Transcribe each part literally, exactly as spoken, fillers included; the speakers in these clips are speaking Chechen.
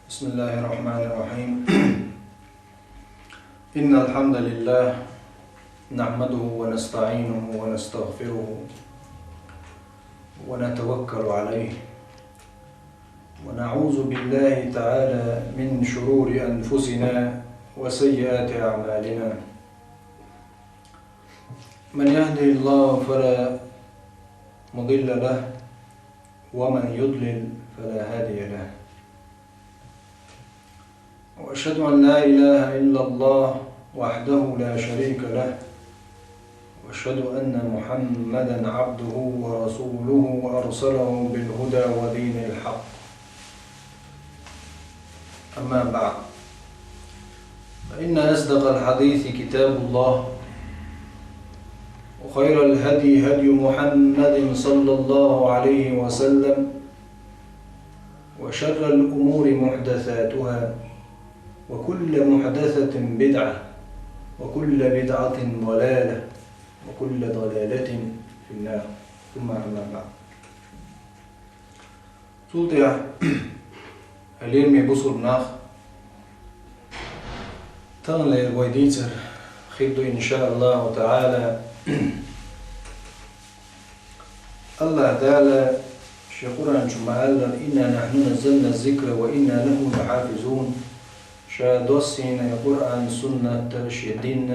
بسم الله الرحمن الرحيم. إن الحمد لله نحمده ونستعينه ونستغفره ونتوكل عليه، ونعوذ بالله تعالى من شرور أنفسنا وسيئات أعمالنا. من يهده الله فلا مضل له، ومن يضلل فلا هادي له. وأشهد أن لا إله إلا الله وحده لا شريك له، وأشهد أن محمدا عبده ورسوله أرسله بالهدى ودين الحق. أما بعد، فإن أصدق الحديث كتاب الله، وخير الهدي هدي محمد صلى الله عليه وسلم، وشر الأمور محدثاتها، وكل محدثة بدعة، وكل بدعة ضلالة، وكل ضلالة في النار. ثم أما بعد. Цул тӀехьа, хьалхарча бусалба нах, таханлера вай дийцар хир ду, إن شاء الله تعالى. АллахӀ Дала ший Къуръан чу ма-аллара: إنا نحن نزلنا الذكر وإنا له لحافظون. Ша доссийна Къуръан, суннат, ший дин,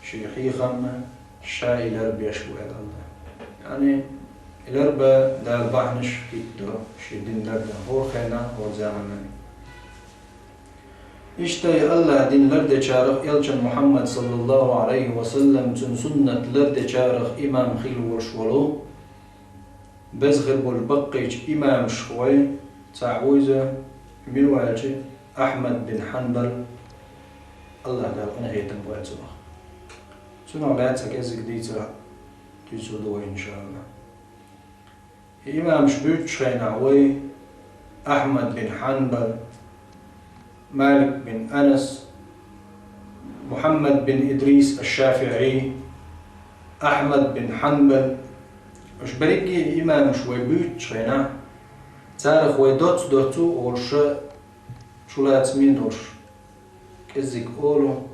ший хьехам ша ларбеш бу, аьлла АллахӀа. ЯӀни, ларба Дала бахьанаш хӀитта ду, ший дин лардан, хӀора хенахь, хӀора заманахь. Иштта АллахӀа дин лардечарах, элчан Мухьаммад саллаллахӀу Ӏалайхи ва саллам, цун суннат лардечарах имам хилла волуш волу, беза хир болчу баккхийчу имамашах вай цхьаъ ву иза, мила ву аьлча, Ахьмад бин Хьанбал, АллахӀ Дала къинхетам бойла цунах. Цунах лаьцна кӀеззиг дийцар дуьйцур ду вай, иншаАллахӀ. И имамаш буьйцучу хенахь вай Ахьмад бин Хьанбал, Малик бин Анас, Мухьаммад бин Идрис аш-ШафиӀи, Ахьмад бин Хьанбал, уьш берриге а имамаш вай буьйцучу хенахь, царах вай доцца-доцца а олуш, чулацаме а долуш, кӀеззиг олу.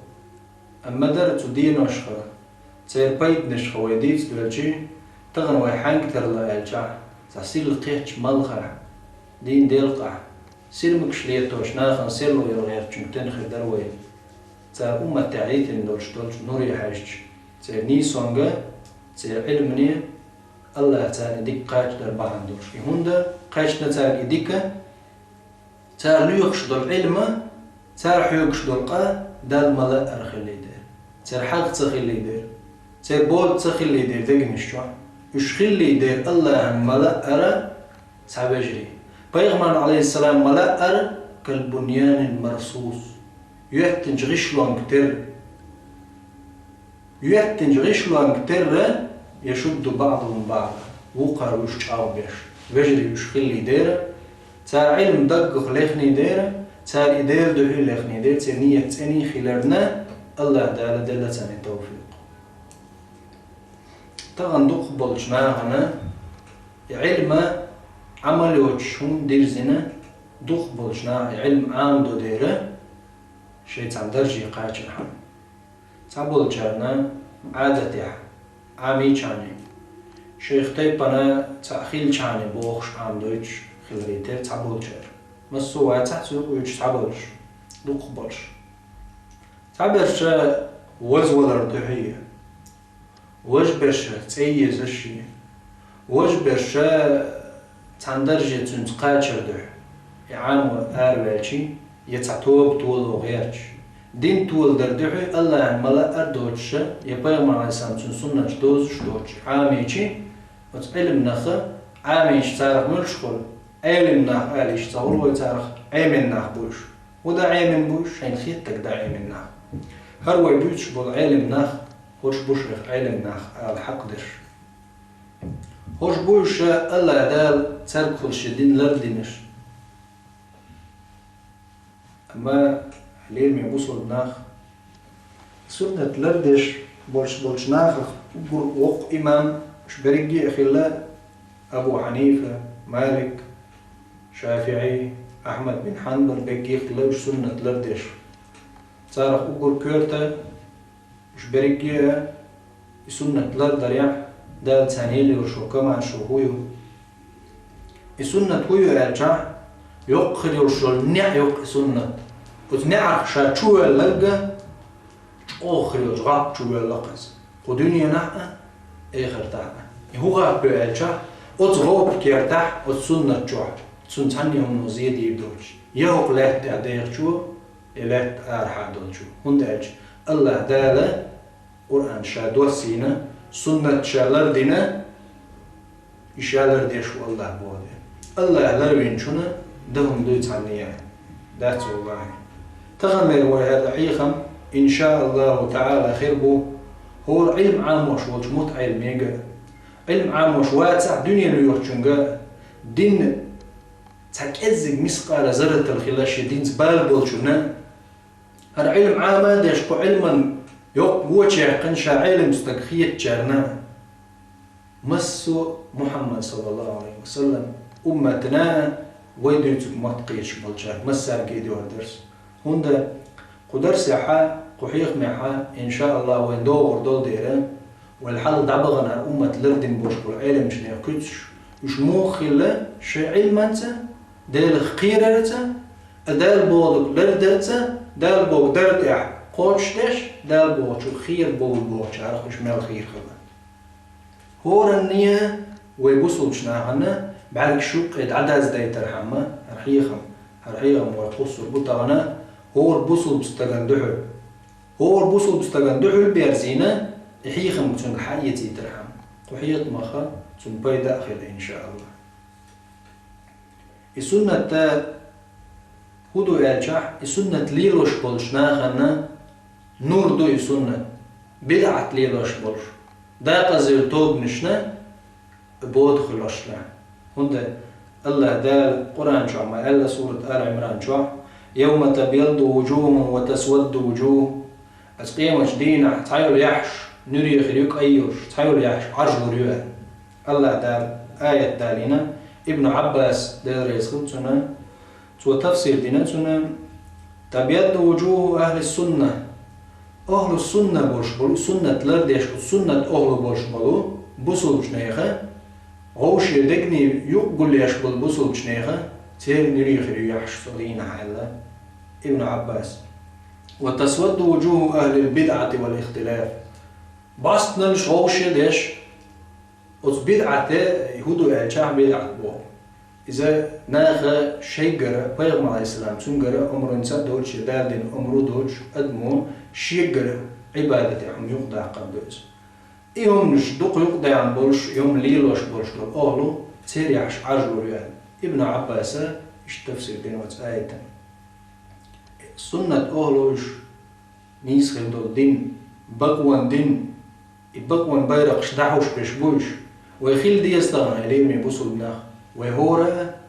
Амма дара цу деношха, церан пайданашха вай дийца доьлча, тахана вай хьаьнга тарло аьлчахь, цхьа сирла кхеттачу малхахь, дийнан делкъахь, сирмигаш летош, нахана серло яла гӀертачуьнга тенна хир дара вай. Цара умматехь Ӏиттина долуш долчу нуре хьаьжча, церан нийсонга, церан Ӏилмане АллахӀа царна и дика кхачадар бахьана долуш. И хӀунда кхаьчна цаьрга и дика? Цара лоьхуш долу Ӏилма, цара хьоьгуш долу къа Далла ма-лаъара хилли дера. Церан хьагӀ ца хилли дера. Церан бода ца хилли дера дегнаш чохь. Уьш хилли дера АллахӀан ма-лаъара цхьа вежарий. Пайхамарна, Ӏалайхиссалам, ма-лаъара кал-буньянил марсус, йоьттинчу гӀишлонга терра. Йоьттинчу гӀишлонга терра, яшудду баӀдухум баӀдан, вукхара уьш чӀагӀбеш, вежарий уьш хилли дера, цара Ӏилма даггах лехни дера, цара и Делан дуьхьа лехни дера, церан ният цӀена хиларна, АллахӀ Дала делла царна тавфикъ. Тахана дукхахболчу нахана и Ӏилма Ӏамал йоцуш хӀума дирзина, дукхахболчу наха и Ӏилма Ӏамадо дера, шайн цхьана дарже кхачархьама. Цхьаболчарна Ӏадатехь Ӏамийчхьана, шайх тайпана цхьаъ хилчхьана бохуш Ӏамадойтуш хиларе терра цхьаболчара. Массо а вацахь, цу юкъа вуьйцуш цхьаболуш, дукхахболуш. Цхьаберша вазвалар дуьхьа, важберша цӀе езаш, важберша цхьана дарже цуьнца кхачар дуьхьа, и Ӏамо араваьлча, я цхьа тоба толо гӀерташ. Дин толадар дуьхьа АллахӀан ма-лаъара доцуша, я пайхамаран, Ӏалайхиссалам, цуьнан суннаташ дозуш доцуша Ӏамийча, оцу Ӏилманах Ӏамийча царах муьлш хуьлу, Ӏелим нах ала йиш ца хуьлу вай царах, Ӏемин нах бу уьш. ХӀун дан Ӏемин бу уьш? Шайна хеттарг дан Ӏемин нах. ХӀара вай буьйцуш болу Ӏелим нах, хӀорш бу шайх Ӏелим нах ала хьакъ дерш. ХӀорш бу уьш АллахӀ Дала цаьрга хуьлуш шен дин лардинарш. Амма лераме бусалба нах, суннат лардеш болуш болчу нахах уггар воккха имам, уьш берриге а хилла Абу Хьанифа, Малик, ШафиӀи, Ахьмад бин Хьанбал беггих луш суннат лардеш. Царах уггар коьрта, уж берриге а и суннат лардарехь, Дала царна елла йолуш йолу комаьршо хӀун ю? И суннат хӀун ю аьлча, йоккха хир йолуш йолу неӀ йоккха и суннат. Оцу неӀарх ша чу ваьлларг а, чӀогӀа хир йолчу гӀап чу воьлла-кх иза. Кху дуьненахь а, эхартахь а. И хӀун гӀап ю аьлча, оцу гӀопа кертахь, оцу суннат чохь, цунна цхьанне хӀумано зе дийр доцуш. Я хӀокху лаьтта тӀехь дехачо, я лаьтта арахьа долчо. ХӀунда аьлча Аллаха Дала Къуръан ша доссийна, суннат ша лардина, и ша лардеш ву Аллах боху де. Аллах ларвинчунна дан хӀума дуй цхьанне а? Дац, валлахӀи. Таханлера вай хӀара хьехам, иншааллаху таӀала, хир бу хӀора Ӏилма Ӏамош волчу мутаӀеллимега а. Ӏилма Ӏамош вацахь дуьне лоьхучуьнга а, дин цхьа кӀеззиг мискъала зарратал хила шен динца бала болчунна а. ХӀара Ӏилма Ӏама а деш, кху Ӏилман йоккха гоча яьккхина ша Ӏелам стаг хетачарна а. Массо а Мухьаммад, саллаллаху Ӏалайхи ва саллам, умматана а, вай дуьйцург мотт кхеташ болчаьрга массаьрга а дер дарс. ХӀунда кху дарсехьа, кху хьехамехьа, иншааллах, вайн догӀур долу дера, вай хьалха дӀабахана хӀара уммат лардина болуш болу Ӏеламчу нехан куьцаш, уьш муха хилла шайн Ӏилманца, Делах кхерарца, а Дала бохург лардарца, Дала боху дар тӀехь кхочушдеш, Дала бохучух хера бовла бохучарах уьш мел хера хилла. ХӀоранне а вай бусулбачу нахана бӀаьргаш юккъе дӀадаздайтархьама, хӀара хьехам, хӀара хьехам вай кхуссур бу тахана, хӀора бусулба стагана дуьхьал. ХӀора бусулба стагана дуьхьал берзийна, и хьехам цуьнга хьаэцийтархьама. Кху хьехамах цунна пайда а хила, иншааллах. И суннат хӀун ду аьлчахь, и суннат лелош болчу нахана нур ду и суннат, бидӀат лелош болуш, декъаза йолу тобанашна бода хуьлуш лаьа. ХӀунда Аллаха Дала Къуръан чохь ма аьлла, сурат Ала Ӏимран чохь: «Явма табъядду вуджухун ва тасвадду вуджух». Аса къематчу дийнахь цхьайолу яххьаш нуьре хир ю кӀай йолуш, цхьайолу яххьаш Ӏаж лур ю аьлла. Аллаха Дала аят далийна, Ибн Ӏаббас, Дела реза хуьлда цунна, цо тафсир дина цунна: «Табъядду вуджуху ахли сунна». Ахлу сунна болуш болу, суннат лардеш, суннат ахлу болуш болу бусулбачу нехан, вовшийн дегнийн юкъ гулъеш болу бусулбачу нехан, церан нуьре хир ю яххьаш цу дийнахь аьлла Ибн Ӏаббас. «Ва тасвадду вуджуху ахлил бидъати вал ихтилаф». Бостнаш вовшийн деш, оцу бидъате хӀун ду аьлчахь, бидъат боху. Иза наха шайгара, пайхамар, алейхиссалам, цуьнгара омрунца а доцуш, я Дала дина омру доцуш, адамо шегара Ӏибадате хӀума юкъадаккхар ду иза. И хӀуманаш дукха юкъадаьхна болуш, и хӀума лелош болуш долу ахлу церан яххьаш Ӏаж лур ю аьлла. Ибн Ӏаббаса иштта тафсир дина оцу аятан. Суннат ахлу уьш нийса хир долу дин, бакъонан дин, и бакъонан байракхаш дӀахьуш берш бу уьш. Вай хила деза тахана, хьоме бусулба нах. Вай хӀора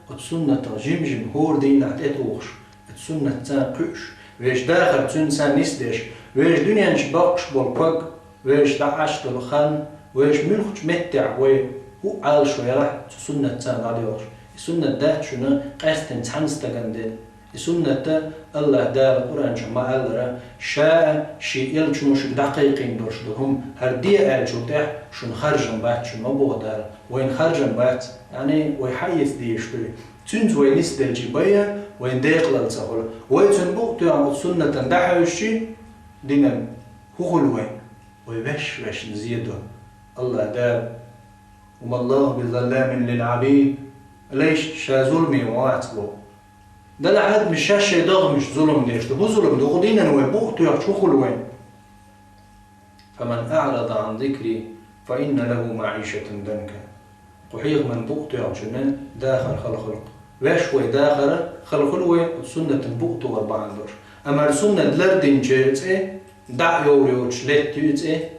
а оцу суннатах жим-жим хӀора дийнахь тӀетухуш, оцу суннатца кхуьуш, вешан дахар цуьнца нисдеш, вешан дуьнен чу боккхуш болу ког, вешан дӀакъаш долу хан, вешан муьлххачу меттехь вай хӀуъа Ӏалашо ялахь, цу суннатца дӀадоьлхуш. И суннат дац шуна къаьсттина цхьана стагана дина. И суннат Аллаха Дала Къуръан чу ма-аллара, ша а, шен элчано шуьга дӀакхайкхийна долуш ду хӀума, хӀара де аьллачул тӀаьхьа шуна харжам бац шуна ма боху Дала. Вайна харжам бац, яъни вай хьаэца дезаш дуй. Цуьнца вай нисделчи байа, вайн декъалалла ца хуьлу. Вай цуьнан букъ тоьхна оцу суннатан дӀахьаьвсичи, динан хӀун хуьлу вайн? Вай ваьш-ваьшна зе до. Аллаха Дала: «Ва маллаху бизалламин лил Ӏабид». Лайшна ша зуламе ма вац боху. Делахь адамаш шаьш шайн догӀмашна зулам деш ду. ХӀун зулам ду? Кху дийнан вай букъ тоьхча хӀун хуьлу вайн? «Фаман аърада ан зикри, фа инна лаху маӀишатан данка». Кху хьехаман букъ тоьхначунна дахар хала хуьлу-кх. Ваьш вай дахар хала хуьлу вай, оцу суннатан букъ тохар бахьана долуш. Амма суннат лардинчеран цӀе дӀа а йовр йоцуш летта ю и цӀе,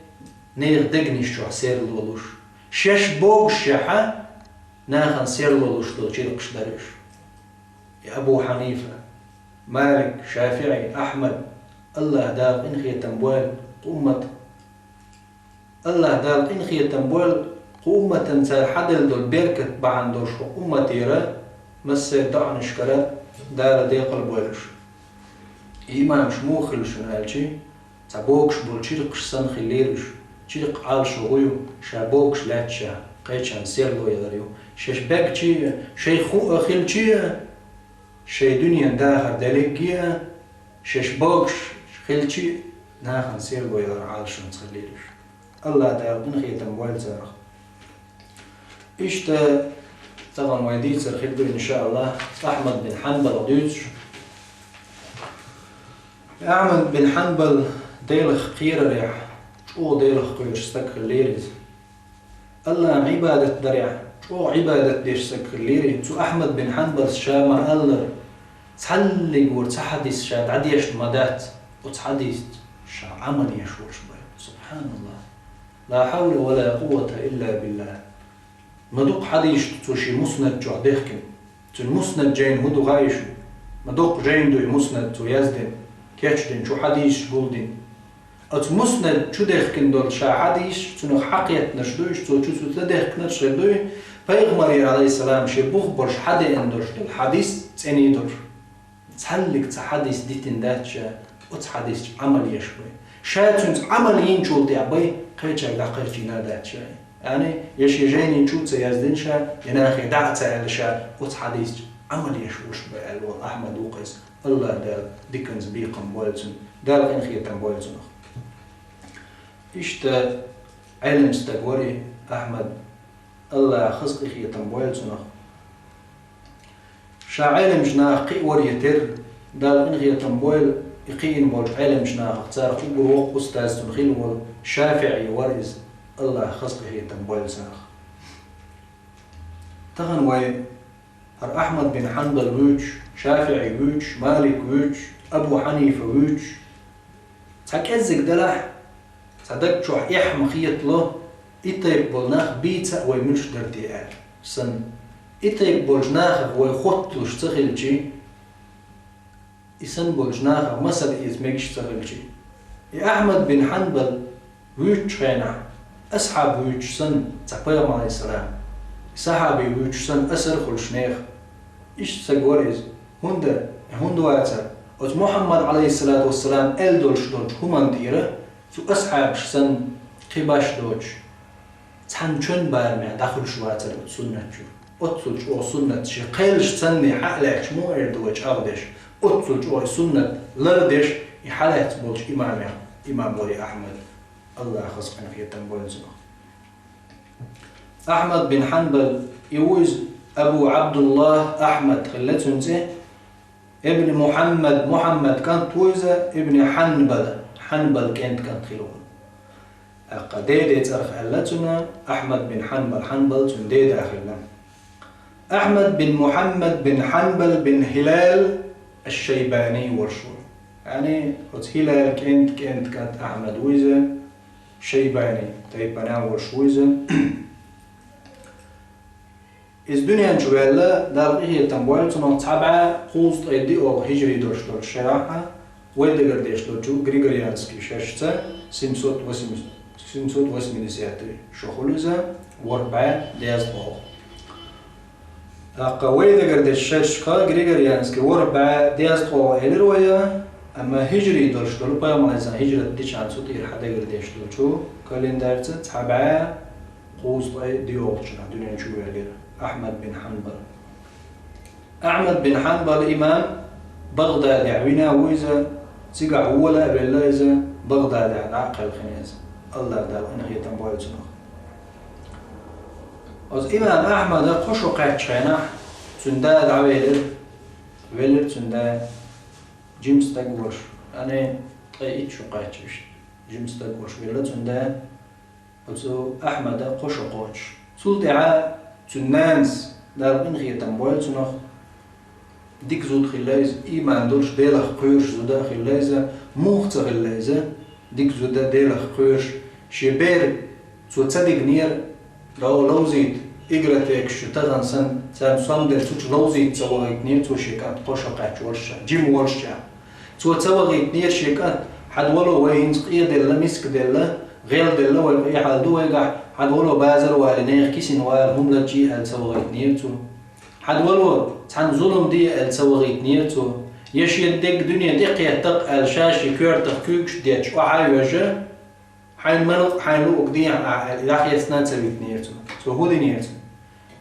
нехан дегнаш чохь серло луш. Шаьш богушшехьа, нахана серло луш долу чиркхаш дара уьш. И Абу Хьанифа, Малик, ШафиӀи, Ахьмад, Аллаха Дала къинхетам бойла кху уммат. Аллаха Дала къинхетам бойла кху умматан, цара хьаделла долу беркат бахьана долуш хӀокху умматера массеран доӀанашкара Дала декъал бойла уж. И имамаш муха хилла шуна аьлча, цхьа богуш болу чиркхаш санна хиллера уж. Чиркх Ӏалашо хӀун ю, ша богуш лаьтташ а, кхечарна серло ялар ю. Шаьш бегча а, шайх хӀуъа хилча а, шайн дуьненан дахар делларг а, шаьш богуш хилча а, нахана серло ялар Ӏалашонца хиллера уж. АллахӀ Дала къинхетам бойла царах. Иштта тахана вай дийцар хир ду, иншааллахӀ, Ахьмад бин Хьанбалах дуьйцуш. Ахьмад бин Хьанбал Делах кхерарехь, чӀогӀа Делах кхоьруш стаг хиллера иза. АллахӀан Ӏибадат дарехь, чӀогӀа Ӏибадат деш стаг хиллера. Цу Ахьмад бин Хьанбалс ша ма-аллара, цхьаллиг вара цхьа хьадис ша дӀадешна ма дац, оцу хьадисца ша Ӏамал еш волуш бара. СубхьаналлахӀ! Ла хьавла ва ла къуввата илла биллахӀ! Ма дукха хьадисаш ду цо шен муснад чохь дехкина. Цуьнан муснад жайна хӀун ду хаьий шуна? Ма доккха жайна ду и муснад цо яздина, кечдина, чу хьадисаш гулдина. Оцу муснад чу дехкина долу ша хьадисаш, цунах хьакхеттинарш ду уьш, цо чу цу ца дехкинарш хир дуй, пайхамарера, Ӏалайхиссалам, шен бух болуш хьадеана долуш долу хьадис цӀена долуш. Цхьаллиг цхьа хьадис дитина дац ша, оцу хьадисчу Ӏамал еш бай. Ша цуьнца Ӏамал йинчул тӀехь бай, кхечаьрга дӀакхайчийна а дац ша. Яъни, я шен жайнин чу а ца яздина ша, я нахе дӀа а ца аьлла ша, оцу хьадисчу Ӏамал еш вуш бай аьлла волу Ахьмад ву-кх иза. АллахӀ Дала диканца бекхам бойла цунна, Дала къинхетам бойла цунах. Иштта Ӏелам стаг вара и Ахьмад, АллахӀа хаза къинхетам бойла цунах. Ша Ӏеламчу нахах кхиавар а терра, Дала къинхетам бойла и кхиийна болчу Ӏеламчу нахах, царах уггар воккха устаз цуьнан хилла волу ШафиӀи вара иза, АллахӀа хаза къинхетам бойла царах. Тахана вай хӀара Ахьмад бин Хьанбал вуьйцуш, ШафиӀи вуьйцуш, Малик вуьйцуш, Абу Хьанифа вуьйцуш, цхьа кӀеззиг делахь, цхьа даг чохь эхь ма хетало, и тайпа болу нах бийца а вай муьлш дара те аьлла санна. И тайпа болчу нахах вай хотталуш ца хилчий, и санна болчу нахах масал эца мегаш а ца хилчий. И Ахьмад бин Хьанбал вуьйцучу хенахь, асхьаб вуьйцуш санна, цхьа пайхамар, Ӏалайхиссалам, сахьаби вуьйцуш санна, асар а хуьлуш нехан. Иштта стаг вара иза. ХӀунда, хӀунда вацара? Оцу Мухьаммад, Ӏалайхиссалату вассалам, аьлла долуш долчу хӀуманна тӀера цу асхьабаш санна кхин баш доцуш, цхьана чоьнан барамехь дӀахуьлуш вацара оцу суннат чуьра. Оццул чӀогӀа суннат шен кхелаш санна хьа а лаьтташ муха эр ду вай чӀагӀдеш, оццул чӀогӀа суннат лардеш и хьалаьцна болчу имамех имам вара и Ахьмад, АллахӀа хаза къинхетам бойла цунах. Ахьмад бин Хьанбал, и ву иза, Абу Ӏабдуллахь Ахьмад хилла цуьнан цӀе, Ибн Мухьаммад, Мухьаммад кӀант ву иза, Ибн Хьанбал, Хьанбал кӀентан кӀант хилла ву. ТӀаккха деде цӀарах аьлла цунна, Ахьмад бин Хьанбал, Хьанбал цуьнан деда хилла. Ахьмад бин Мухьаммад бин Хьанбал бин Хилал аш-Шайбани волуш ву. Яъни, оцу Хилал кӀентан кӀентан кӀант Ахьмад ву иза, Шайбани тайпана волуш ву иза. Иза дуьнен чу ваьлла, Дала къинхетам бойла цунах, цхьа бӀе кхузткъе диъолгӀа хиджри долуш долчу шарахь, вай дагардеш долчу григорианский шерашца семьсот восемьдесят, семьсот восьмидесятый шо хуьлу иза, ворхӀ бӀе дезткъолгӀа. ТӀаккха вай дагардеш шерашка григорианский ворхӀ бӀе дезткъолгӀа элира вай, амма хиджри долуш долу, пайхамаран хиджрат дичахьана цу тӀера хьадагардеш долчу календарьца цхьа бӀе кхузткъе диъолгӀачу шарахь дуьнен чу ваьллера Ахьмад бин Хьанбал. Ахьмад бин Хьанбал имам Багъдадехь вина ву иза, цигахь вола а велла иза, Багъдадехь дӀа а кхелхина иза. АллахӀ Дала къинхетам бойла цунах. Оцу имам Ахьмада кхо шо кхаьччу хенахь, цуьнан да дӀавелира, велира цуьнан да, жима стаг волуш, яъни ткъе итт шо кхаьчча иштта, жима стаг волуш велла цуьнан да. Оцу Ахьмада кхо шо кхочуш. Цул тӀаьхьа цуьнан нанас, Дала къинхетам бойла цунах, дика зуда хилла иза, ийман долуш, Делах кхоьруш зуда а хилла иза, муха ца хилла иза, дика зуда, Делах кхоьруш, шен бер цо ца дигнера, ловзийта, игротекаш чу тахана санна, царна сом делла, цу чу ловзийта ца вахийтинера цо шен кӀант кхо шо кхаьчча волуш, жима волуш. Цо ца вахийтинера шен кӀант, хьада вало, вай хӀинца къеделла, миска делла, гӀелделла, вай къехьа ду вайгахь, хьада вало, базар вале, нехан кисина вала, хӀума лачкъийя аьлла ца вахийтинера цо. Хьадвало, цхьана зулам де аьлла ца вахийтинера цо. Я шен дег дуьне тӀекхетта-кх аьлла, ша шен коьртах куьйгаш детташ охьа а йожа, хьайна ма лу-, хьайна луъург дехьа ахь аьлла, дӀахецна а ца витинера цо. Цо хӀун динера цунна?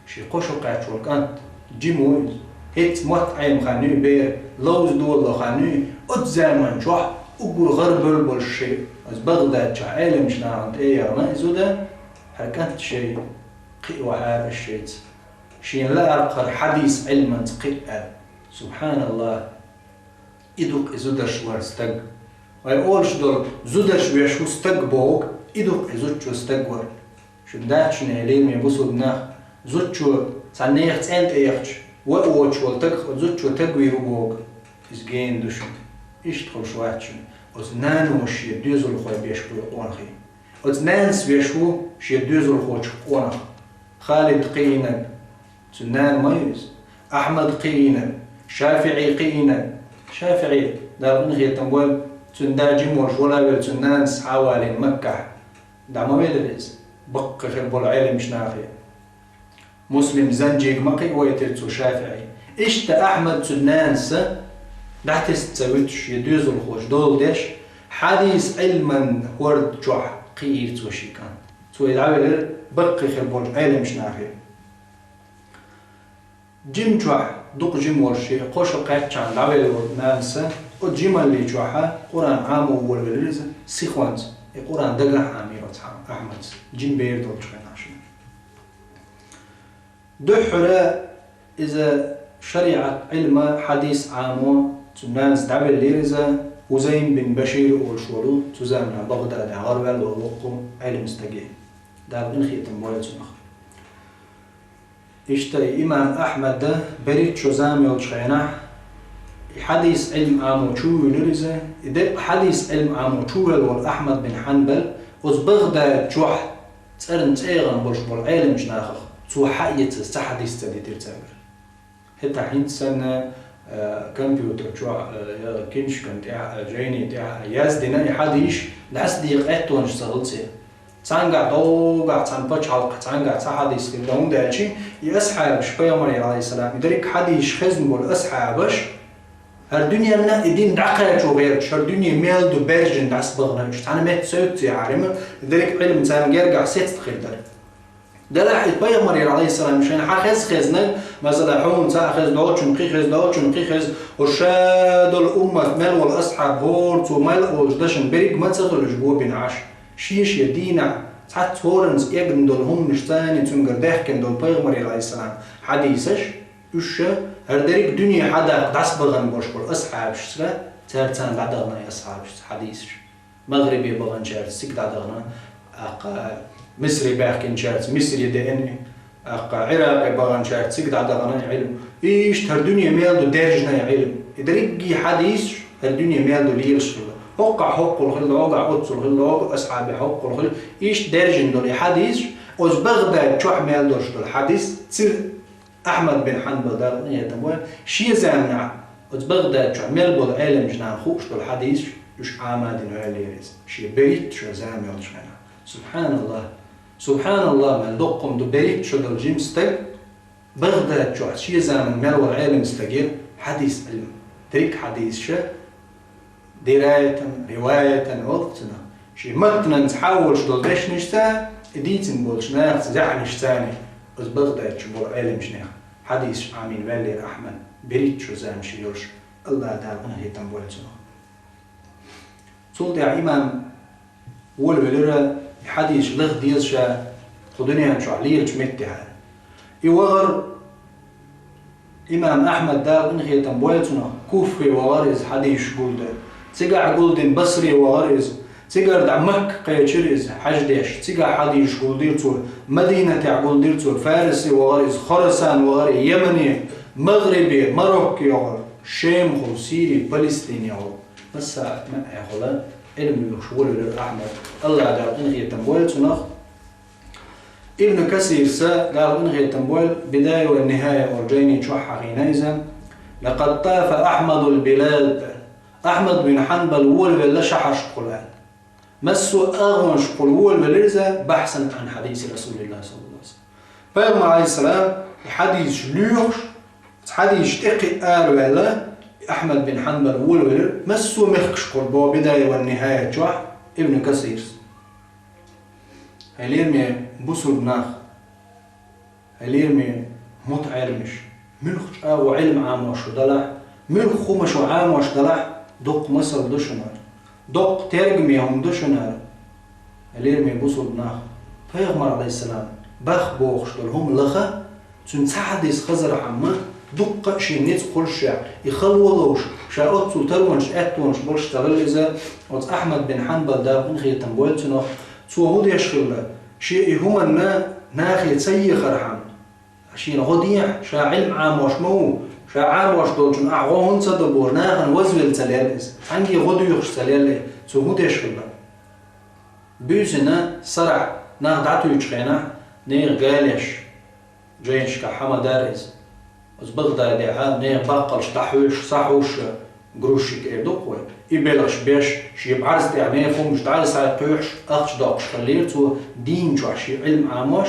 Шен кхо шо кхаьчна волу кӀант, жима ву иза. ХӀинца мотт Ӏема хан ю и бер, ловза дола хан ю и, оцу заман чохь уггар гӀарабевлла болуш шен, оцу Багъдад чохь Ӏеламчу нахана тӀе а яхна и зуда, хӀара кӀант шен кхиавахьара аш шайца. Шена лаьара-кх хӀара хьадис Ӏилманца кхиа аьлла. СубхьаналлахӀ! И ду-кх и зударш вара стаг. Вай олуш долу зударш веш ву стаг боху, и ду-кх и зудчо стаг вара. Шуна дац шуна элира, бусулба нах, зудчо цхьана нехан цӀен тӀе яхча, вай воцуш волу стаг зудчо стаг вийр ву боху. Иза гена ду шуна. Иштта хуьлуш вац шуна. Оцу нано шен доьзалхой беш бу и къонахий. Оцу нанас веш ву шен доьзалхочух къонах. Халид кхиийнарг, цуьнан нана ма ю иза. Ахьмад кхиийнарг, ШафиӀи кхиийнарг. ШафиӀи, Дала къинхетам бойла, цуьнан да жима волуш вала а велла, цуьнан нанас схьа а валийна Маккахь. ДӀа ма велира иза, баккхий хир болу Ӏеламчу нахе. Муслим Занжига ма кхиавайтира цо ШафиӀи. Иштта Ахьмад цуьнан нанас дӀатесна ца вуьтуш, шен доьзалхочух дола деш, хьадис Ӏилман хӀорда чохь кхиийра цо шен кӀант. Цо и дӀавелира баккхий хир болчу Ӏеламчу нахе. Жима чохь, дукха жима волуш, шен кхо шо кхаьччахьана дӀавелла волу нанас, оцу жималли чохь Къуръан Ӏамо волавелира иза сихонца, и Къуръан дагахь Ӏамийра оцу Ахьмадас, жима бер долчу хенахь шуна. Дуьххьара иза шариӀат Ӏилма, хьадис Ӏамо, цуьнан нанас дӀавеллера иза, Хузайм бин Башир олуш волу, цу заманахь Багъдадехь гӀараваьлла волу воккха Ӏеламстаге. Дала къинхетам бойла цунах. Иштта и имам Ахьмада берхӀитта шо зама йолчу хенахь, и хьадис Ӏилма Ӏамо чу а вуьйлира иза, и деккъа хьадис Ӏилма Ӏамо чу а ваьлла волу Ахьмад бин Хьанбал, оцу Багъдад чохь цӀарна цӀе яхана болуш болу Ӏеламчу нахах цо хьаэцаза цхьа хьадис ца дитира цаьргара. ХӀетахь хӀинца санна, э, компьютер чохь, э, я киншкан тӀехь, э, жайни тӀехь яздина и хьадисаш дӀасадекъа аьттонаш ца хилла церан. Цхьаьнгахь догӀу, цхьана пачхьалкхехь цхьаьнгахь цхьа хьадис хилла, хӀунда аьлча и асхьабаш, пайхамарера, Ӏалайхиссалам, и дерриг хьадисаш хезна болу асхьабаш, хӀара дуьненна и дин дӀакхачо гӀерташ, хӀара дуьне мел ду баьржина дӀасабахана уьш, цхьана метта соьцу цӀе хьарма, и дерриг Ӏилма царна гергахь сецна хир дара. Делахь и пайхамарера, Ӏалайхиссалам, шайна хьан хеза хезнарг, масала, хьуна цхьаъ хеза долчунна, кхин хеза долчунна, кхин хеза, оцу ша долу уммат мел волу асхьаб хӀора цо мел олуш дашна берриг ма ца хилла уьш го бина Ӏаш. Шен-шен дийнахь цхьацца хӀоранца эгна долу хӀуманаш царна цуьнгара даьхкина долу пайхамарера, Ӏалайхиссалам, хьадисаш, уьш ша, хӀара дерриг дуьне хьадаккха дӀасабахана болуш болу асхьабашца, цаьрца дӀадахана и асхьабашца хьадисаш. МагӀрибе баханчаьрца цига дӀадахана, тӀаккха Мисре баьхкинчаьрца Мисре деана, тӀаккха Ӏиракъе баханчаьрца цига дӀадахана и Ӏилма. Иштта хӀара дуьне мел ду даьржина и Ӏилма. И дерриге хьадисаш хӀара дуьне мел ду лелаш хилла. ХӀокхахь хӀоккхул хилла, хӀокхахь оццул хилла, хӀокху асхьабехь хӀоккхул хилла. Иштта даьржина долу и хьадисаш, оцу Багъдад чохь мел долуш долу хьадис, ци Ахьмад бин Хьанбал, Дала къинхетам бойла, шен заманахь оцу Багъдад чохь мел болу Ӏеламчу нахана хууш долу хьадисаш уьш Ӏама дина ваьллера иза, шен берхӀитта шо зама йолчу хенахь. СубхьаналлахӀ! СубхьаналлахӀ, мел доккха хӀума ду, берхӀитта шо долу жима стаг Багъдад чохь шен заманахь мел волу Ӏеламстагера хьадис Ӏилма, дерриг хьадисаш дираятан, риваятан олу цунах. Шен маттанца хьан волуш долу дешнашца, и дийцина болчу нахаца заьӀнашца, оцу Багъдад чу болу Ӏеламчу нехан хьадисаш Ӏамийна ваьллера Ахьмад, берхӀитта шо зама шен йолуш, АллахӀ Дала къинхетам бойла цунах. Цул тӀаьхьа имам волавелира, и хьадисаш лаха деза ша кху дуьнен чохь лелачу меттехь. И вахара имам Ахьмад, Дала къинхетам бойла цунах, Куфе вахара иза хьадисаш гулдан. Цигахь гулдина Басре вахара иза. Цигара дӀа Макка кхечира иза, хьаьж деш. Цигахь хьадисаш гулдира цо. Мадинатехь гулдира цо. Фарисе вахара иза, Хорасан вахара, Йемане, МагӀрибе, Марокко йохура, Шемахула, Сири, Палестине йохура. Массарна а эхула, Ӏилма лоьхуш волавелира Ахьмад. АллахӀ Дала къинхетам бойла цунах. Ибн Касирса, Дала къинхетам бойла, Бидая ва Нихая олу жайни чохь хьахийна иза: «Лакъад тафа Ахьмадул билад». Ахьмад бин Хьанбал волавелла шахьаршкахула аьлла. Массо а агӀонашкахула волавелира иза, бахьсан Ӏан хьадиси РасулиллахӀ, саллаллахӀу Ӏалайхи ва саллам. Пайхамар, Ӏалайхиссалам, и хьадисаш лоьхуш, Цхьа дийш тӀекхиъ араваьлла, Ахьмад бин Хьанбал волавелира, массо а мехкашкахула бо Бидая ва Нихьая чохь Ибн Касирс. Хьай лераме бусулба нах, хьай лераме мутаӀеллимаш, муьлхха чӀагӀо Ӏилма Ӏамош шу далахь, муьлхха хӀума шу Ӏамош далахь, дуккха масал ду шуна. Доккха тергаме хӀума ду шуна. Лераме бусулба нах, пайхамар, Ӏалайхиссалам, бах бохуш долу хӀума лаха, цуьнан цхьа хьадис хазархьама, дуккха а шен ницкъ хуьлуш ша, и хало ловш, ша оццул таронаш, аьттонаш болуш ца хилла иза, оцу Ахьмад бин Хьанбал, Дала къинхетам бойла цунах, цо хӀун деш хилла, шен и хӀуманна нахе ца ехархьама. Шена гӀо дехьа, ша Ӏилма Ӏамош ма ву, ша Ӏамош долчунна ахь гӀо хӀунда ца до бохуш, нахана вазвелла ца лерра иза. Цхьаьнгге гӀо доьхуш ца лерра, цо хӀун деш хилла? Буьйсанна сарахь нах дӀатуьйчу хенахь, нехан галеш, жайнашкахь хьан ма дара иза. Оцу Багъдадехь нехан баккхалш дӀахьоьжуш, схьахьоьжуш, грузчик эр ду-кх вай. И белхаш беш, шен бӀаьрза тӀехь нехан хӀуманаш дӀа-схьа кхуьйхьуш, ахча доккхуш хиллера цо, дийна чохь шен Ӏилма Ӏамош,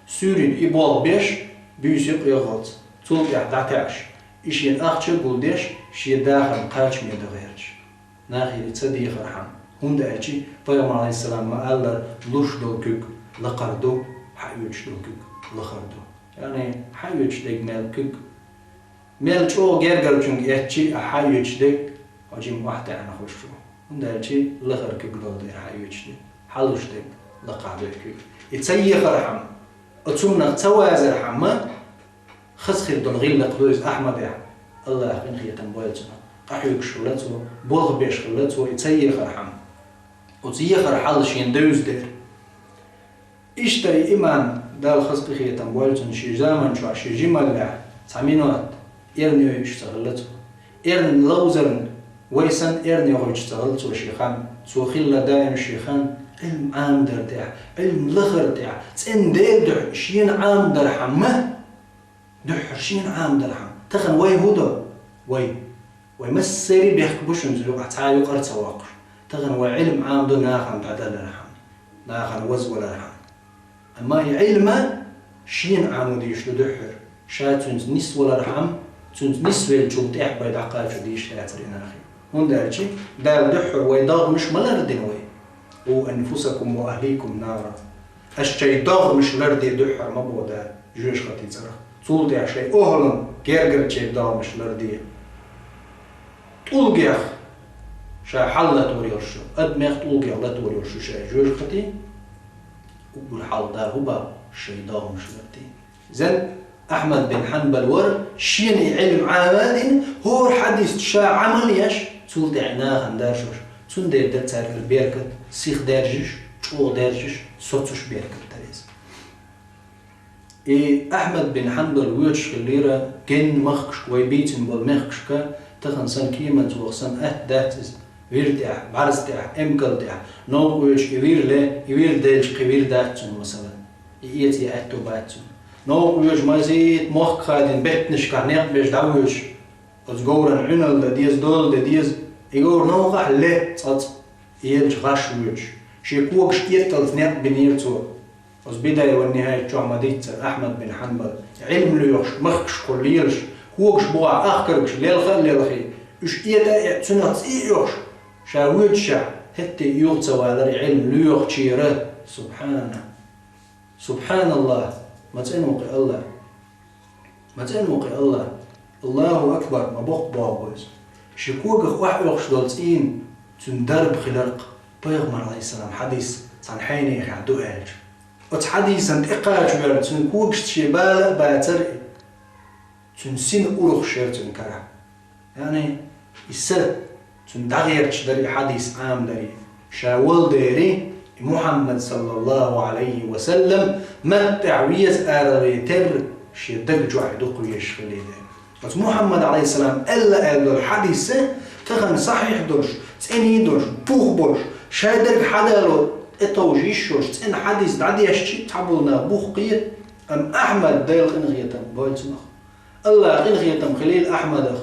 суьйре и болх беш, буьйса юкъа ягӀалц, цул тӀаьхьа дӀатаьӀаш, и шена ахча а гулдеш, шен дахарна кхачаме дан гӀерташ. Нахе и ца дехархьама, хӀунда аьлча пайхамар, Ӏалайхиссалам, ма-аллара, луш долу куьг лакхара ду, хьаоьцуш долу куьг лахара ду. Яъни, хьаоьцуш дерг мел куьг, мел чӀогӀа гергарчуьнга эцча а хьаоьцуш дерг, хьо жимма охьатаьӀна хуьлуш ву. ХӀунда аьлча лахара куьг долу дера хьаоьцуш дерг, хьалуш дерг лакхахь ду куьг. И ца ехархьама, оцу хӀуманах ца вазархьама, хаза хир долу гӀиллакх ду иза Ахьмадехь, АллахӀа къинхетам бойла цунах. Къахьоьгуш хилла цо, болх беш хилла цо и ца ехархьама. Оцу ехар хьал шена девза дера. Иштта и имам, Дала хаза къинхетам бойла цунна, шен заман чохь, шен жималлехь, цхьа минот эрна йойуш ца хилла цо. Эрна ловзарна, вай санна эрна йохуьйтуш ца хилла цо шен хан. Цо хилла даим шен хан Ӏилма Ӏамадар тӀехь, Ӏилма лахар тӀехь, цӀена Делан дуьхьа шена Ӏамадархьама. Дуьххьара шена Ӏамадархьама. Тахана вай хӀун до? Вай. Вай массеран бехк бу шуна цу юкъахь, цхьа а юкъара ца воккхуш. Тахана вай Ӏилма Ӏамадо нахана дӀадалархьама, нахана вазвалархьама. Амма и Ӏилма шена Ӏамадийш ду дуьххьара. Ша цуьнца нисвалархьама, цуьнца нисвеллачул тӀаьхьа вай дӀакхачо дийш дацара и нахе. ХӀунда аьлча Дала дуьххьара вай догӀмаш ма лардина вай. «Къу анфусакум ва ахликум нара». Аша шайн догӀмаш ларде дуьххьара ма боху Дала жоьжахатин цӀарах. Цул тӀаьхьа шайн охӀлан, гергарчеран догӀмаш ларде. ТӀулгех ша хьал латор йолуш ю, адамех тӀулгех латор йолуш ю ша жоьжахатин, уггар хьалха Дала хӀун боху, шайн догӀмаш ларде. Иза Ахьмад бин Хьанбал вара, шена и Ӏилма Ӏамадина, хӀора хьадисца ша Ӏамал еш, цул тӀаьхьа нахана даржош. Цундела дара цаьргара беркат, сиха даьржаш, чӀогӀа даьржаш, соцуш беркат дара иза. И Ахьмад бин Хьанбал воьдуш хиллера генна махкашка, вай бийцина болу мехкашка, тахана санна кеманца ваха санна атта дац иза. Вир тӀехь, бӀаьрза тӀехь, эмкал тӀехь, новкъа воьдуш и вир ле, и вир делча кхин вир дац цунна, масала. И эца аьтто бац цунна. Новкъа воьдуш масийтта мохк хадийна беттанашкахь некъ беш дӀавоьдуш, оцу говран Ӏуьналла дан деза, дола дан деза, и говр новкъахь ле цкъацкъа, и елча гӀаш воьдуш. Шен когаш кӀеталц некъ бинера цо. Оцу Бидая ва Нихьая чохь ма-дийццара Ахьмад бин Хьанбал, Ӏилма лоьхуш, махкашкахула лелаш, когаш бухахь ахкаргаш лелха а лелхий, уьш эта а эцна, цуьнах цӀий а оьхуш, ша воьдушехь, хӀетте а юха ца валара и Ӏилма лоьхучеран. Субхьана! Субхьаналлахь! Ма цӀена ву кхин АллахӀ! Ма цӀена ву кхин АллахӀ! Аллаху акбар! Ма боккха боху иза. Шен когах охьаоьхуш долу цӀийнан цуьнан дарба хиларх, пайхамар, Ӏалайхиссалам, хьадис цхьана хьенехехь ду аьлча. Оцу хьадисан тӀекхача верна, цуьнан когашца шен бала а бацара и. Цуьнан сина урхаш яра цуьнан карахь. Яъни, и са цуьнан дӀагӀерташ дара и хьадис Ӏамадаре. Ша вала дери, и Мухьаммад, саллаллаху Ӏалайхи ва саллам, маттахь веза арале терра, шен даг чохь дукха везаш хилий дера. Оцу Мухьаммад, Ӏалайхиссалам, аьлла аьлла долу хьадис, тахана сахьихь долуш, цӀений долуш, бух болуш, шадерг хьадало тӀетовжа йиш йолуш, цӀена хьадис дӀадешча, цхьаболу нах бух кхета, амма Ахьмад, Дела къинхетам бойла цунах. АллахӀа къинхетам хилийла Ахьмадах.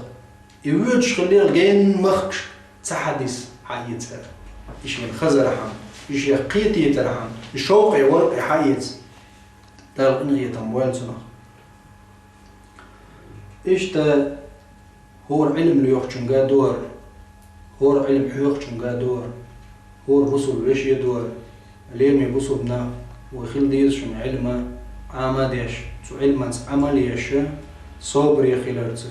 И воьдуш хиллера генна махкашка цхьа хьадис хьаэцара. И шена хазархьама, и шех кхетийтархьама, и шовкъе вара и хьаэца. Дала къинхетам бойла цунах. Иштта хӀора Ӏилма лоьхучунга дора, хӀора Ӏилма хьоьхучунга дора, хӀора бусулба веше дора, лераме бусулба нах, вай хила деза шуна Ӏилма Ӏама а деш, цу Ӏилманца Ӏамал а еш, собаре хиларца.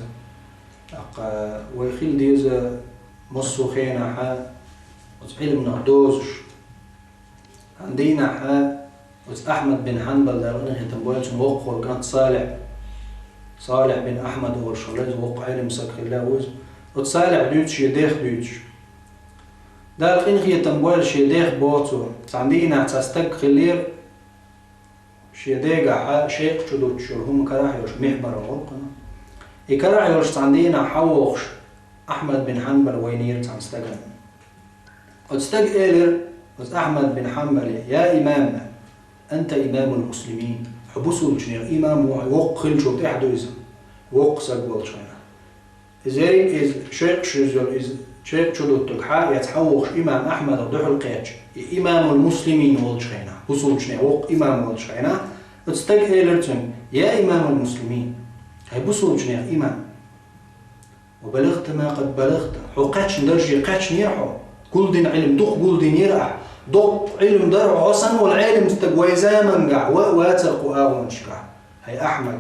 ТӀаккха вай хила деза массо а хенахьа оцу Ӏилманах дозуш. Цхьана дийнахьа оцу Ахьмад бин Хьанбал, Дала къинхетам бойла цунна, воккхаволу кӀант Салихь, Салихь бин Ахьмад олуш хилла иза, воккха Ӏилма саг хилла ву иза. Оцу Салихь дуьйцу шен дех дуьйцуш. Дала къинхетам бойла шен дех боху цо. Цхьана дийнахь цхьа стаг хиллера, шен дегахьа шекъа чу дуттуш йолу хӀума карахь йолуш михьбар олу кхунах. И карахь йолуш цхьана дийнахь хьавогӀуш Ахьмад бин Хьанбал вайнера цхьана стагана. Оцу стага элира оцу Ахьмад бин Хьанбале: «Я имамна, анта имамул муслимин». Хьо бусулбачунех имам ву, хьо воккха хиллачул тӀаьхьа ду иза. Воккха саг волчу хенахь. Иза ерриг иза шекъаш йолу иза шекъа чу дуттург хьа а эцна хьавогӀуш имам Ахьмадах дуьхьал кхетча, и имамул муслимин волчу хенахь, бусулбачунех воккха имам волчу хенахь, оцу стага элира цуьнга: «Я имамул муслимин, хьай бусулбачунех имам». «Ва балагта ма къад балагта». Хьо кхаьчна дарже кхаьчнера хьо. Гулдина Ӏилма дукха гулдинера ахь. Доккха Ӏилма дара хьо, хьо санна волу Ӏелам стаг вай замангахь ва а вацара кху агӀонашкахь. Хьай Ахьмад,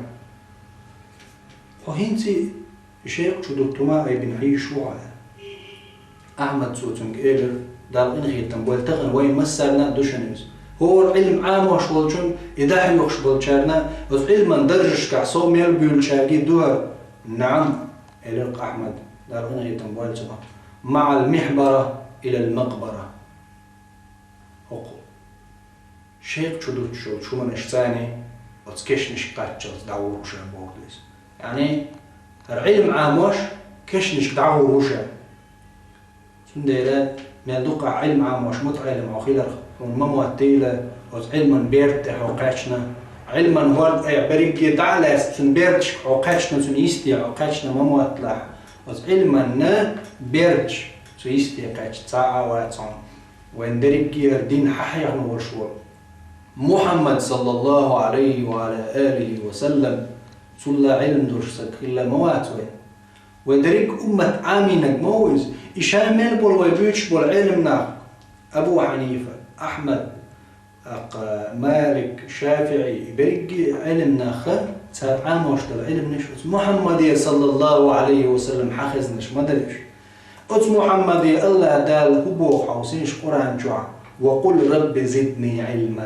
хьо хӀинца и шекъа чу дутту ма айбина хьийзаш ву хьо. Ахьмад цо цуьнга элира, Дала къинхетам бойла, тахана вайн массарна а ду шуна иза. ХӀора Ӏилма Ӏамош волчун и дӀахьоьхуш болчарна, оцу Ӏилман даржашкахь сов мел буьйлучаьргий ду хӀара? «НаӀам», — элира Ахьмад, Дала къинхетам бойла цунах. «МаӀал михьбара илал макъбара». ХӀокху шекъа чу дуттуш йолчу хӀуманашца оцу кешнашка кхаччалц дӀагӀур ву ша боху иза. Яъни, хӀара Ӏилма Ӏамош кешнашка дӀагӀур ву ша. Цундела мел дукха Ӏилма Ӏамош мутаӀеллим хьо хиларх хьуна ма моттийла, оцу Ӏилман берда тӀе хьо кхаьчна. Ӏилман хӀорда айхьа берриге дӀа а лаьцна, цуьнан бердашка хьо кхаьчна, цуьнан йисте хьо кхаьчна ма мотталахь. Оцу Ӏилманна бердаш цу йисте кхаьчна цхьа а вац хьуна. Вайн дерриге а дин хьахьехна волуш волу Мухьаммад, саллаллаху Ӏалайхи ва Ӏала алихи ва саллам, цул а Ӏилма долуш саг хилла ма вац вай. Вай дерриг а уммат Ӏамийнарг ма ву иза. И ша мел болу вай буьйцуш болу Ӏелам нах, Абу Хьанифа, Ахьмад, тӀаккха Малик, ШафиӀи, и берриге а Ӏелам нах, цара Ӏамош долу Ӏилманаш оцу Мухьаммаде, саллаллаху Ӏалайхи ва саллам, хьахезнарш ма дара уьш. Оцу Мухьаммаде АллахӀ Дала хӀун боху хьовсийша Къуръан чохь: «Ва къул рабби зидни Ӏилма».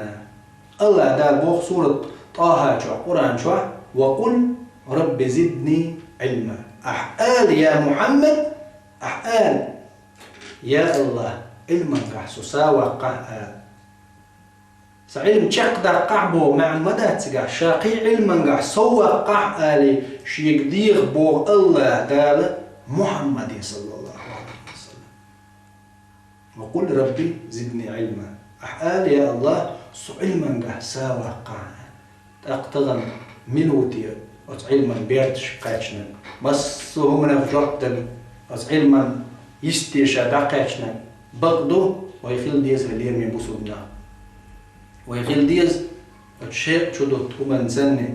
АллахӀ Дала боху сурат ТӀахьа чохь, Къуръан чохь: «Ва къул рабби зидни Ӏилма». Ахь ала, я Мухьаммад, ахь ала: «Я АллахӀ, Ӏилмангахь со сов ваккхахьа», — ала. Сан Ӏилма чекхдаккхахьа боху маьӀна ма дац цигахь, ша кхин Ӏилмангахь сов ваккхахьа, али, шега деха боху АллахӀ Дала Мухьаммаде, саллаллаху Ӏалайхи ва саллам. «Ва къул рабби зидни Ӏилма». Ахь ала: «Я АллахӀ, со Ӏилмангахь сов ваккхахьа». ТӀаккха тахана мила ву те оцу Ӏилман бердашка кхаьчнарг, массо а хӀуманах жоп делла, оцу Ӏилман йисте ша дӀакхаьчнарг? Бакъ ду, вай хила деза, хьоме бусулба нах. Вай хила деза оцу шекъа чу дутту хӀуманца санна,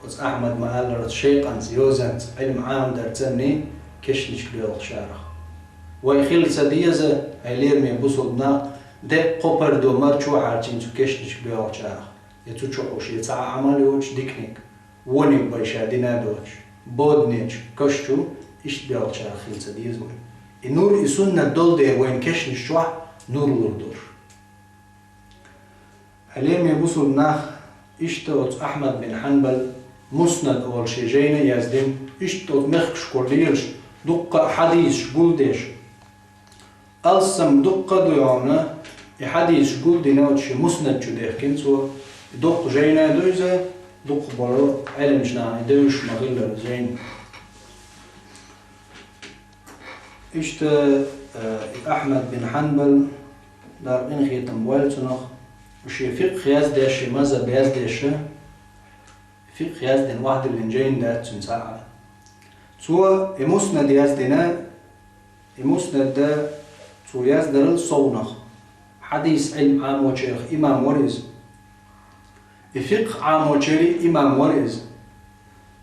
оцу Ахьмада ма-аллара, оцу шекъанца, йозанца, Ӏилма Ӏамадарца санна кешнашка боьлхучарах. Вай хила ца деза, хьоме бусулба нах, деккъа кхо пардо марчо хьарчийна цу кешнашка боьлхучарах. Я цу чу хьуш, я цхьа а Ӏамал йоцуш диканиг, вониг бен ша дина а доцуш, боданечу каш чу, иштта боьлхучарах хила ца деза вай. И нур, и суннат долу дела вайн кешнаш чохь нур лур долуш. Хьоме бусулба нах, иштта оцу Ахьмад бин Хьанбал Муснад олу шен жайна а яздина, иштта оцу мехкашкара лелаш, дуккха а хьадисаш гулдеш, алссам дуккха а ду хьуна, и хьадисаш гулдина оцу шен Муснад чу дехкина цо, и доккха жайна а ду иза, дуккха болу Ӏеламчу нахана и девзаш ма-хиллара жайна. Иштта, э, и Ахьмад бин Хьанбал, Дала къинхетам бойла цунах, шен фикъх яздеш, шен мазхӀаб яздеш, фикъх яздина охьадиллина жайна дац цуьнан цхьа а. Цо и Муснад яздина, и Муснад цо яздарал совнах. Хьадис Ӏилма Ӏамочарах имам вара иза. И фикъх Ӏамочаре имам вара иза.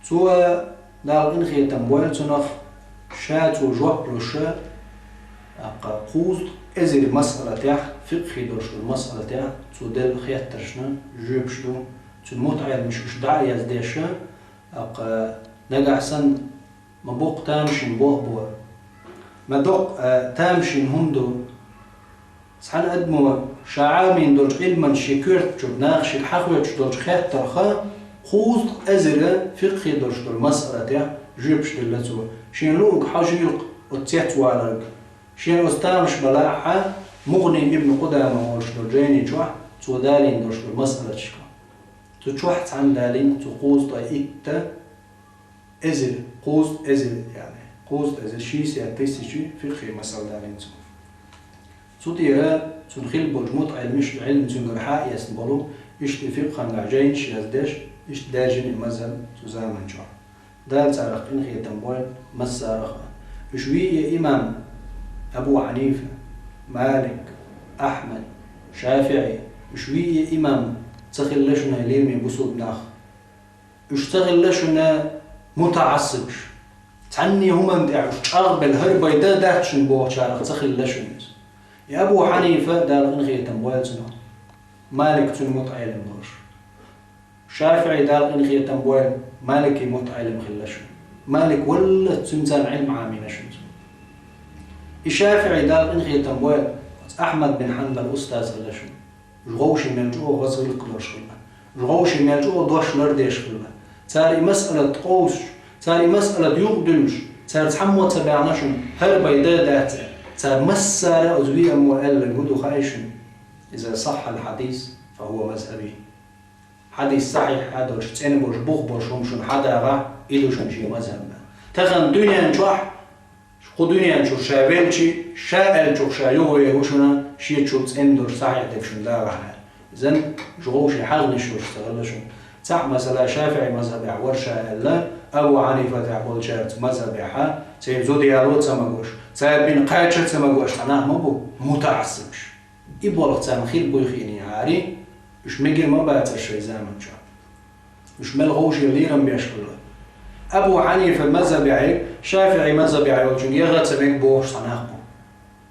Цо Дала къинхетам бойла цунах, ша цо жоп луш, тӀаккха кхузткъа эзар масъалатехь, фикъхӀи долуш долу масъалатехь, цо делла хеттаршна жоьпаш ду, цуьнан мутаӀеламаша уьш дӀа а яздеш, тӀаккха нагахь санна ма боккха тамашийна болх бо. Ма доккха, а, тамашийна хӀума ду. Цхьана адамо ша Ӏамийна долчу Ӏилманца шен коьртачуьра наха шиъ хьахоьттуш долчу хаттарх, кхузткъа эзар фикъхӀи долуш долу масъалатехь жоьпаш делла цо. Шена луург хьожийла-кх оцу цецваларг. Шена оцу тамаш балахь а, МугӀни ибн Къудама олуш долу жайни чохь цо далийна долуш долу масъалаташка. Цу чохь цхьаьна далийна цо кхузткъа итт эзар, кхузткъа эзар, яъни, кхузткъа эзар, шестьдесят тысяч фикъхӀи масъала далийна цо. Цу тӀера цуьнан хилла болчу мутаӀеламаша и Ӏилма цуьнгара хьа а эцна болу, иштта и фикъхӀангахь жайнаш яздеш, иштта даьржина и мазхӀаб цу заман чохь. Дала царах къинхетам бойла массарах а. Уьш виъ имам: Абу Хьанифа, Малик, Ахьмад, ШафиӀи, уьш виъ имам ца хилла шуна, лераме бусулба нах. Уьш ца хилла шуна мутаӀассибаш. Цхьанне хӀуманна тӀехь уьш чӀагӀбелла хӀара бен дан дац шуна бохучарах ца хилла шуна иза. И Абу Хьанифа, Дала къинхетам бойла цунах, Малик цуьнан мутаӀелам долуш. ШафиӀи, Дала къинхетам бойла, Малики мутаӀелам хилла шуна. Малик валлалц цуьнца Ӏилма Ӏамийна шуна цо. И ШафиӀи, Дала къинхетам бойла, оцу Ахьмад бин Хьанбал устаз хилла шуна. Уьш вовшийн мел чӀогӀа хаза гӀиллакх долуш хилла. Уьш вовшийн мел чӀогӀа дош лардеш хилла. Цара и масъалат къовсуш, цара и масъалат юкъадуьллуш, цара цхьаммо ца баьхна шуна, хӀара бен дан дац аьлла. Цара массара а оцу виъ аммо аьлларг хӀун ду хаьий шуна? Иза сахьхьал хьадис, фа хӀува мазхӀаби. Хьадис сахьихь а долуш, цӀена болуш, бух болуш хӀума шуна хьадагӀахь, и ду шуна шен мазхӀаб. Тахана дуьнен чохь Кху дуьнен чуьра ша велчи, ша аьллачух ша юхавер ву шуна, шечул цӀена долуш сахьихь дерг шуна дагӀахь аьлла. Иза уьш вовшийн хьагӀнаш йолуш ца хилла шуна. Цхьаъ масала ШафиӀи мазхӀабехь вара ша аьлла, Абу Хьанифатехь болчаьрца мазхӀабехь, церан зуда яло ца магош, цара бина кхача ца магош цхьа нах ма бу, мутаӀассибаш. И болх царна хир буй хиъний хьари, уьш мегар ма бацара шайн заман чохь. Уьш мел ховшера лерам беш хилла. Абу Хьанифа мазхӀабехь, ШафиӀи мазхӀабехь йолчуьнга яха ца мега бохуш цхьа нах бу.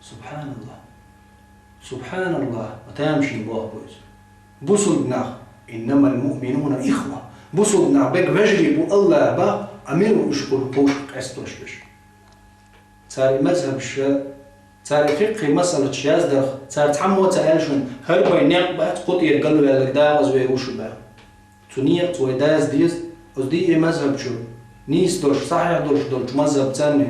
СубхьаналлахӀ. СубхьаналлахӀ. Ма тамашийна болх бу иза. Бусулба нах. Иннамал муъминуна ихва. Бусулба нах берриг вежарий бу АллахӀа боху, амма мила ву уьш кху-, кхушка къестош берш? Цара и мазхӀабаш, цара и фикъхӀи масъалаташ яздарх, цара цхьаммо а ца аьлла шуна, хӀара бен некъ бац, кху тӀера галваьлларг дакъаза вер ву шу боху. Цу некъаца вай даза деза, оцу диъ мазхӀаб чуьра нийса долуш, сахьихь долуш долчу мазхӀаб царна.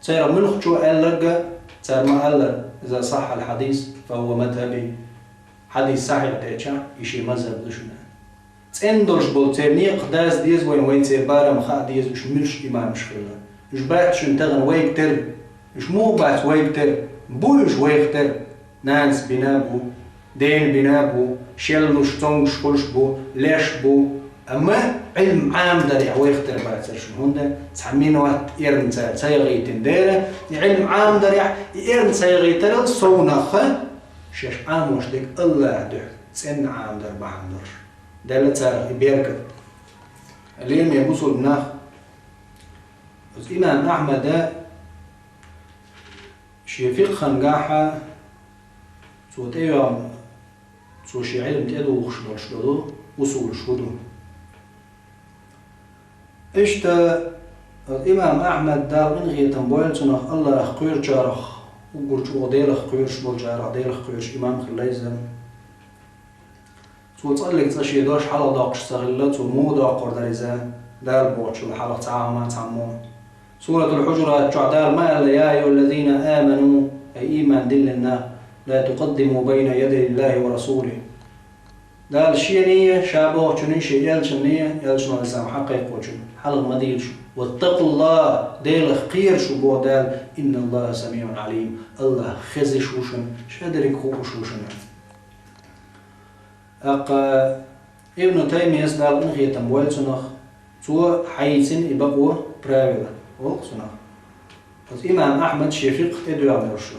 Церан муьлххачо аьлларг а, цара ма-аллара, иза сахьхьал хьадис, фа хӀува мазхӀаби. Хьадис сахьихь дечохь, и шен мазхӀаб ду шуна. ЦӀена долуш болу церан некъах даза деза вайна, вайна церан барам хаа деза, уьш муьлш имамаш хилла. Уьш бац шуна тахана вайга тера. Уьш муха бац вайга тера? Бу уьш вайх тера. Нанас бина бу, дена бина бу, шеллуш, цомгуш хуьлуш бу, леш бу. Амма Ӏилма Ӏамдарехь вайх тера бацара шуна. ХӀунда цхьа минот эрна цара ца яхийтина дера, и Ӏилма Ӏамдарехь, и эрна ца яхийтарал совнаха, шаьш Ӏамош дерг АллахӀан дуьхьа цӀена Ӏамдар бахьана долуш. Делла царах и беркат. Лераме бусулба нах, оцу имам Ахьмада шен фикъхӀангахьа цо тӀейогӀу, цо шен Ӏилма тӀедухуш долуш долу усулаш хӀун ду? Иштта, оцу имам Ахьмад, Дала къинхетам бойла цунах, АллахӀах кхоьручарах, уггар чӀогӀа Делах кхоьруш болчарах, Делах кхоьруш имам хилла иза. Цо цкъа а шен дош хьалха доккхуш ца хилла, цо муха доккхур дара иза, Дала бохучул хьалха цхьа а хӀума цхьаммо. Суратул Хьужурат чохь Дала ма аьлла: «Я айюхаллазина аману», ай ийман диллина нах, «ла тукъаддиму байна ядай Аллахи ва расулихи». Дала шений, ша бохучуний, шен элчанний, элчано исам хьакхайкхочун хьалха ма дийла шу. «Ваттакъуллах», Делах кхера шу боху Дала, «инналлаха самиун Ӏалим», АллахӀ хезаш ву шуна, ша дерриг хууш ву шуна. ТӀаккха Ибну Таймияс, Дала къинхетам бойла цунах, цо хьайцина и бакъо, правила, олу цунах. Оцу имам Ахьмад шен фикъхӀ тӀедоьгӀна йолуш ю.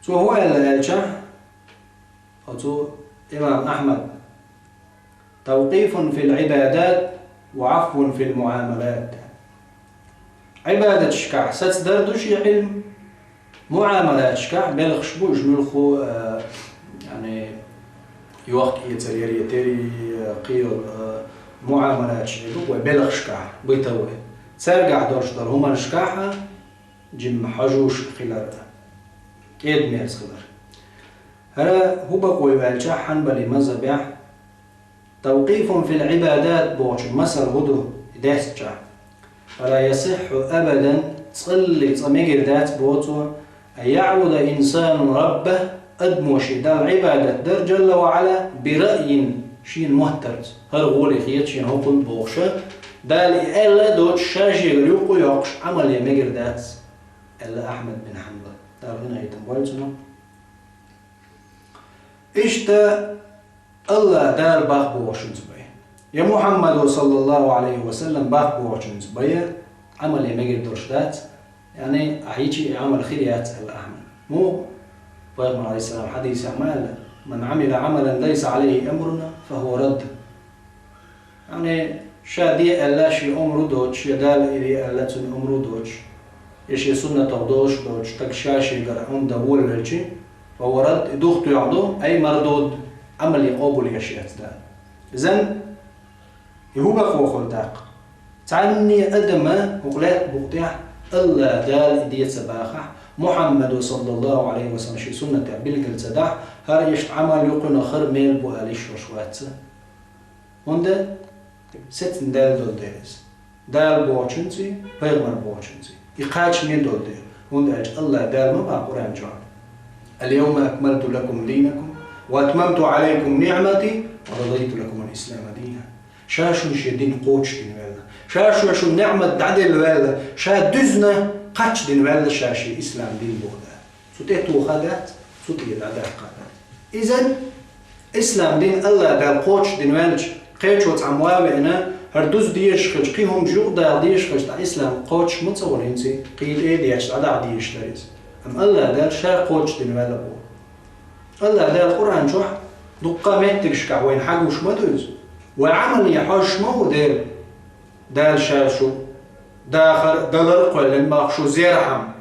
Цо хӀун аьлла аьлча, оцу имам Ахьмад: «Тавкъифун фил Ӏибадат وعفو في المعاملات. Ӏибадаташкахь сацадар ду шен Ӏилма, муӀамалаташкахь белхаш бу уж муьлхха, а, яъни, йохк-эцар яр я, тери, а, кхийол, а, муӀамалаташ ду вай белхашкахь, бытовой. Цаьргахь долуш долу хӀуманашкахь а жимма хьожуш хилар, кӀеда-мерза хилар. ХӀара хӀун бакъо ю аьлча, Хьанбали мазхӀабехь, توقيف في العبادات бохучун масал хӀун ду, и дестча. فلا يصح أبدا, цкъа а цкъа мегар дац боху цо, أن يعبد إنسان ربه, адамо шен Далла Ӏибадат дар, جل وعلا, برأي, шена моттарца. ХӀара гӀоле хета шена хӀокхунна бохуш, Дала и аьлла а доцуш, ша шегара юкъа а йоккхуш, Ӏамал ян мегар дац, аьлла Ахьмад бин Хьанбала. Дала къинхетам бойла цунах. Иштта АллахӀ Дала боху бохучуьнца бай, я Мухьаммадо, саллаллаху Ӏалайхи ва саллам, боху бохучуьнца бай Ӏамал ян мегар долуш дац, яъни, ахь йича и Ӏамал хир яц, аьлла Ахьмада. Муха? Пайхамара, Ӏалайхиссалам, хьадисехь ма аьлла: من عمل عملا ليس عليه أمرنا فهو رد. Яъни, ша де аьлла шен омра доцуш, я Дала и де аьлла цуьнан омра доцуш, я шен суннатах долуш доцуш, стаг ша шегара хӀума дан волавелча, فهو رد, и духатоьхна ду, أي مردود, Ӏамал ян къобал еш яц Дала. Иза, и хӀун бакъо хуьлу тӀаккха? Цхьанне а адама хӀокху лаьтта букъа тӀехь АллахӀ Дала и де ца бахахь, Мухьаммадо, саллаллаху Ӏалайхи ва саллам, шен суннатехь билгал ца дахь, хӀара иштта Ӏамал ю кхуьнан, хӀара мел бу ала йиш йолуш вац. ХӀунда? Сецна даьлла долу дела иза. Дала бохучуьнций, пайхамара бохучуьнций. И кхачаме долу дела. ХӀунда аьлча АллахӀ Дала ма боху Къуръан чохь: اليوم أكملت لكم دينكم وأتممت عليكم نعمتي ورضيت لكم الإسلام دينا. Ша шуна шен дин кхочушдина ваьлла. Ша шуна шуна неӀмат дӀаделла ваьлла. Ша дуьзна кхачдина ваьлла ша шен ислам дин боху Дала. Цу тӀе тоха дац, цу тӀе дӀадаккха дац. Иза, ислам дин АллахӀ Дала кхочушдина ваьлча, кхечо цхьамма ван а веана, хӀара дуза дезаш хилча, кхин хӀумаш юкъадала дезаш хилча, тӀаккха ислам кхочуш ма ца волу хӀинца, кхин тӀе а детташ дӀадахьа дезаш дара иза. Амма АллахӀ Дала ша кхочушдина ваьлла боху. АллахӀ Дала Къуръан чохь дуккха а меттигашкахь вайна хьагуш ма ду иза. Вай Ӏамал ян хьожуш ма ву Дела. Дала ша шу дахар, далар а кхоьллина боху, шу зерхьама.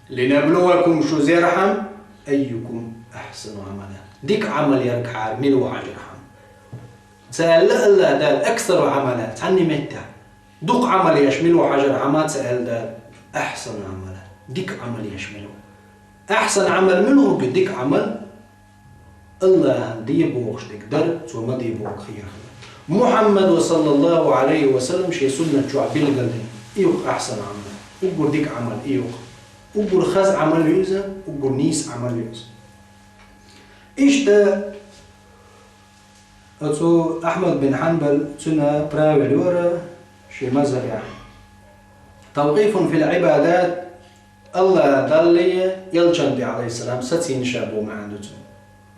لنبلوكم, шу зерхьама, أيكم أحسن عملا. Дика Ӏамал яргахьара мила ву хьажархьама. Ца аьлла АллахӀ Дала أكثر عملا, цхьанне меттехь. Дукха Ӏамал еш мила ву хьажархьама ца аьлла Дала, أحسن عملا. Дика Ӏамал еш мила ву. Ахьсан Ӏамал мила ву, дика Ӏамал? АллахӀан де бохуш дерг дар, цо ма де бохург хир хилар. Мухьаммадо, саллаллаху Ӏалайхи ва саллам, шен суннат чохь билгал дина. И ю-кх ахьсан Ӏамал. Уггар дика Ӏамал и ю-кх. Уггар хаза Ӏамал ю иза, уггар нийса Ӏамал ю иза. Иштта оцу Ахьмад бин Хьанбал, цуьнан правил ю хӀара шен мазхӀабехь. توقيف في العبادات, АллахӀ Даллий, элчанний, Ӏалайхиссалам, сацийна ша боху маьӀна ду цуьнан.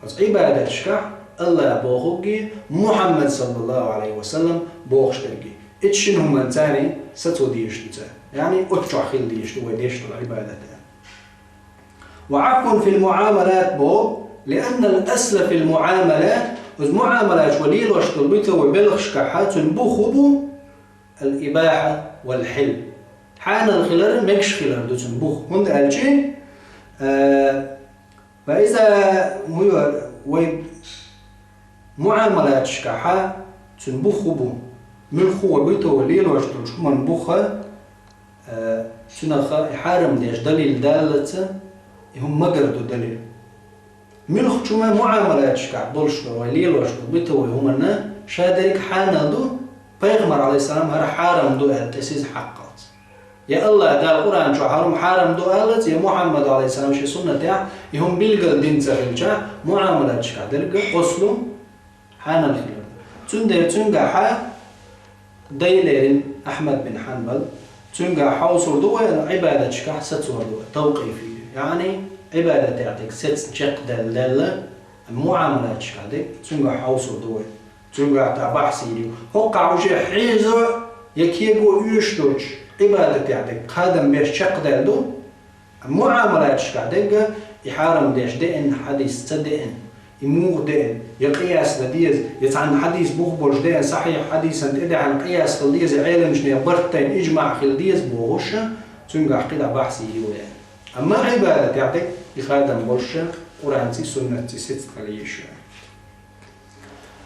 Оцу Ӏибадаташкахь АллахӀ бохурггий, Мухьаммад, саллаллаху Ӏалайхи ва саллам, бохуш дерг. Оцу шина хӀуманца царна сацо дезаш ду цара. Яъни оцу чохь хила дезаш ду вай деш долу Ӏибадат. وعفو في المعاملات боху, لأن الأصل في المعاملات, оцу муӀамалаташ вай лелош долу бытовой белхашкахь цуьнан бух хӀун бу? الإباحة والحل. Хьанал хилар, мегаш хилар ду цуьнан бух. ХӀунда аьлча, э, فإذا, хӀун ю, вай муӀамалаташкахь цуьнан бух хӀун бу? Муьлхха вай бытовой лелош долчу хӀуманан бух, э, цуьнах и хьарам деш далил даллалц, и хӀума магар ду далил. Муьлххачу хӀуманан муӀамалаташкахь болуш долу, вай лелош долу бытовой хӀуманна ша дерриг хьанал ду, пайхамара, Ӏалайхиссалам, хӀара хьарам ду аьлла тӀе сиз хьаккхалц. Я АллахӀ Дала Къуръан чохь хӀара хьарам ду аллалц, я Мухьаммада, Ӏалайхиссалам, шен суннатехь и хӀума билгал дина ца хилча, муӀамалаташкахь дерриг а ослу хьанал хилар. Цундела цуьнгахь дай лерина Ахьмад бин Хьанбал, цуьнгахь хьовсур ду вай, Ӏибадаташкахь сацор ду вай, тавкъифи. Яъни, Ӏибадатехь дерг сецна чекхдаьлла, муӀамалаташкахь дерг, цуьнгахь хьовсур ду вай. Цуьнгахь тӀаккха бахьс йийр ю. ХӀокхахь уже хьийзо я кего оьшуш доцуш, Ӏибадатехь дерг кхадам беш чекхдаьлла ду, муӀамалаташкахь дерг и хьарам деш деана, хьадис ца деана. муха деана, я къияс дан деза, я цхьанна хьадис бух болуш деана, сахьихь хьадисан тӀедеана къияс хила деза, я Ӏеламчийн барт тайна ижмаӀ хила деза бохуш, цуьнгахь кхидӀа бахьс йийла. Амма Ӏибадатехь дерг и хадам болуш, Къуръанций, суннатций сецна хила еза.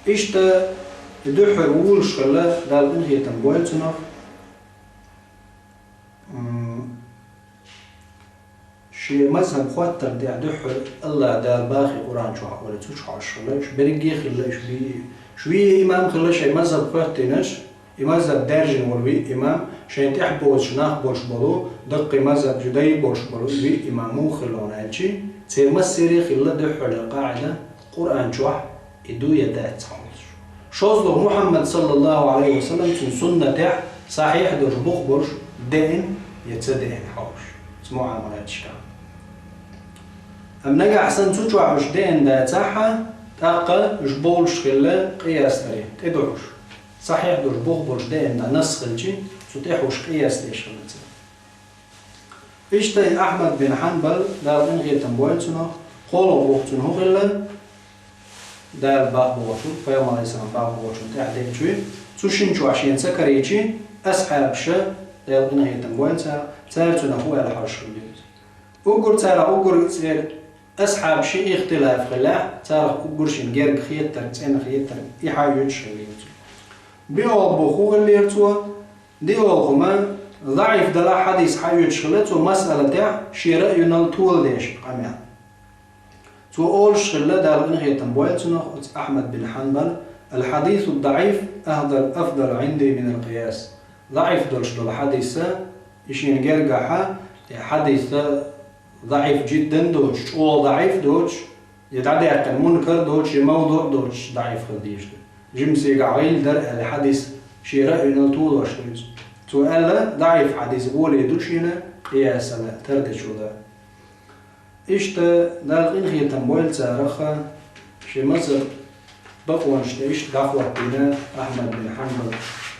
Иштта и дуьххьара вуьйлуш хилла, Дала къинхетам бойла цунах. М, шен мазхӀаб хӀоттарна тӀехь дуьххьара АллахӀ Дала бахи Къуръан чохь олу, цу чохь хилла, уьш берриге а хилла, уьш вии, уьш вии имам хилла шайн мазхӀаб хӀоттийнарш, и мазхӀаб даьржина волу виъ имам, шайн тӀехь боцуш нах болуш болу, даккхий мазхӀаб жудай болуш болу виъ имам муха хилла аьлчи, церан массаре а хилла дуьххьара къаӀида, Къуръан чохь и ду я дац хьовсуш. ШозлагӀа Мухьаммад саллаллаху Ӏалайхи ва саллам цуьнан суннатехь сахьихь долуш бух болуш деана я ца деана хьовсуш, цу муӀамалаташкахь. Амма нагахь санна цу чохь уьш деана дацахь, тӀаккха уьш бовлуш хилла къияс даре, тӀедухьуш. Сахьихь долуш бух болуш деана дан нас хилчи, цу тӀехь уьш къияс деш хилла ца. Иштта и Ахьмад бин Хьанбал, Дала къинхетам бойла цунах, кхоалгӀа бух цуьнан хӀун хилла, Дала бакъ бохучун, пайхамар Ӏалайхиссалам бакъ бохучун тӀехь деъча, цу шина чохь шена ца карийчи, асхьабаша, Дала къинхетам бойла царах, цара цунах хӀун аьлла хьожуш хилла. Уггар царах уггар цӀера асхьабашийн ихтилаф хилла, царах уггар шена герга хетарг, цӀена хетарг, и хьаоьцуш хилла цо. БиолгӀа бух хӀун хиллера цо, диолгӀа хӀума, заӀиф далахь хьадис хьаоьцуш хилла цо масъалатехь шен раъйунал толадеш къамел. Цо олуш хилла, Дала къинхетам бойла цунах, оцу Ахьмад бин Хьанбал: «Ал-хьадису даӀиф ахдар афдалу Ӏинди минал къияс». ЗаӀиф долуш долу хьадис, и шена гергахь, и хьадис заӀиф жиддан доцуш, чӀогӀа заӀиф доцуш, я дӀадаьккхина мункар доцуш, я мавдуӀ доцуш, заӀиф хила дезаш ду. Жимма сийгахь гӀийла дара аьлла хьадис шен раъйунал толош ду иза. Цо аьлла, заӀиф хьадис гӀоле ду шена къиясана тардечул а. Иштта Дала къинхетам бойла царах, шен мазхӀаб бакъонаш тӀе иштта дӀахӀоттийна Ахьмад бин Хьанбал.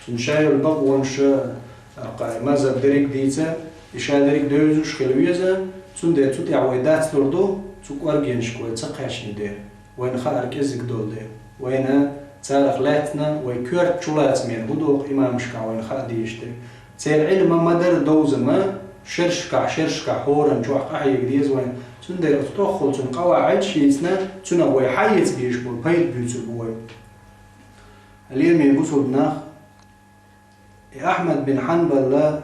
Цуьнан ша йолу бакъонаш, а, кхай мазхӀаб дерриг дийца, и ша дерриг девзаш хила веза, цундела цу тӀехь вай дацлур ду, цу кӀоргенашка вай ца кхаьчна дела. Вайна хаар кӀезиг долу дела. Вайна царах лаьцна, вай коьрта чулацамера хӀун доху имамашкахь вайна хаа дезаш дерг. Церан Ӏилма ма-дарра довза ма, шершкахь, шершкахь хӀоранна чохь къахьега деза вайна. Цундела оцу тӀоххалчун къаваӀид шийцна, цунах вай хьаэца безаш болу пайда буьйцур бу вай. Лемийн бусулба нах, и Ахьмад бин Хьанбалла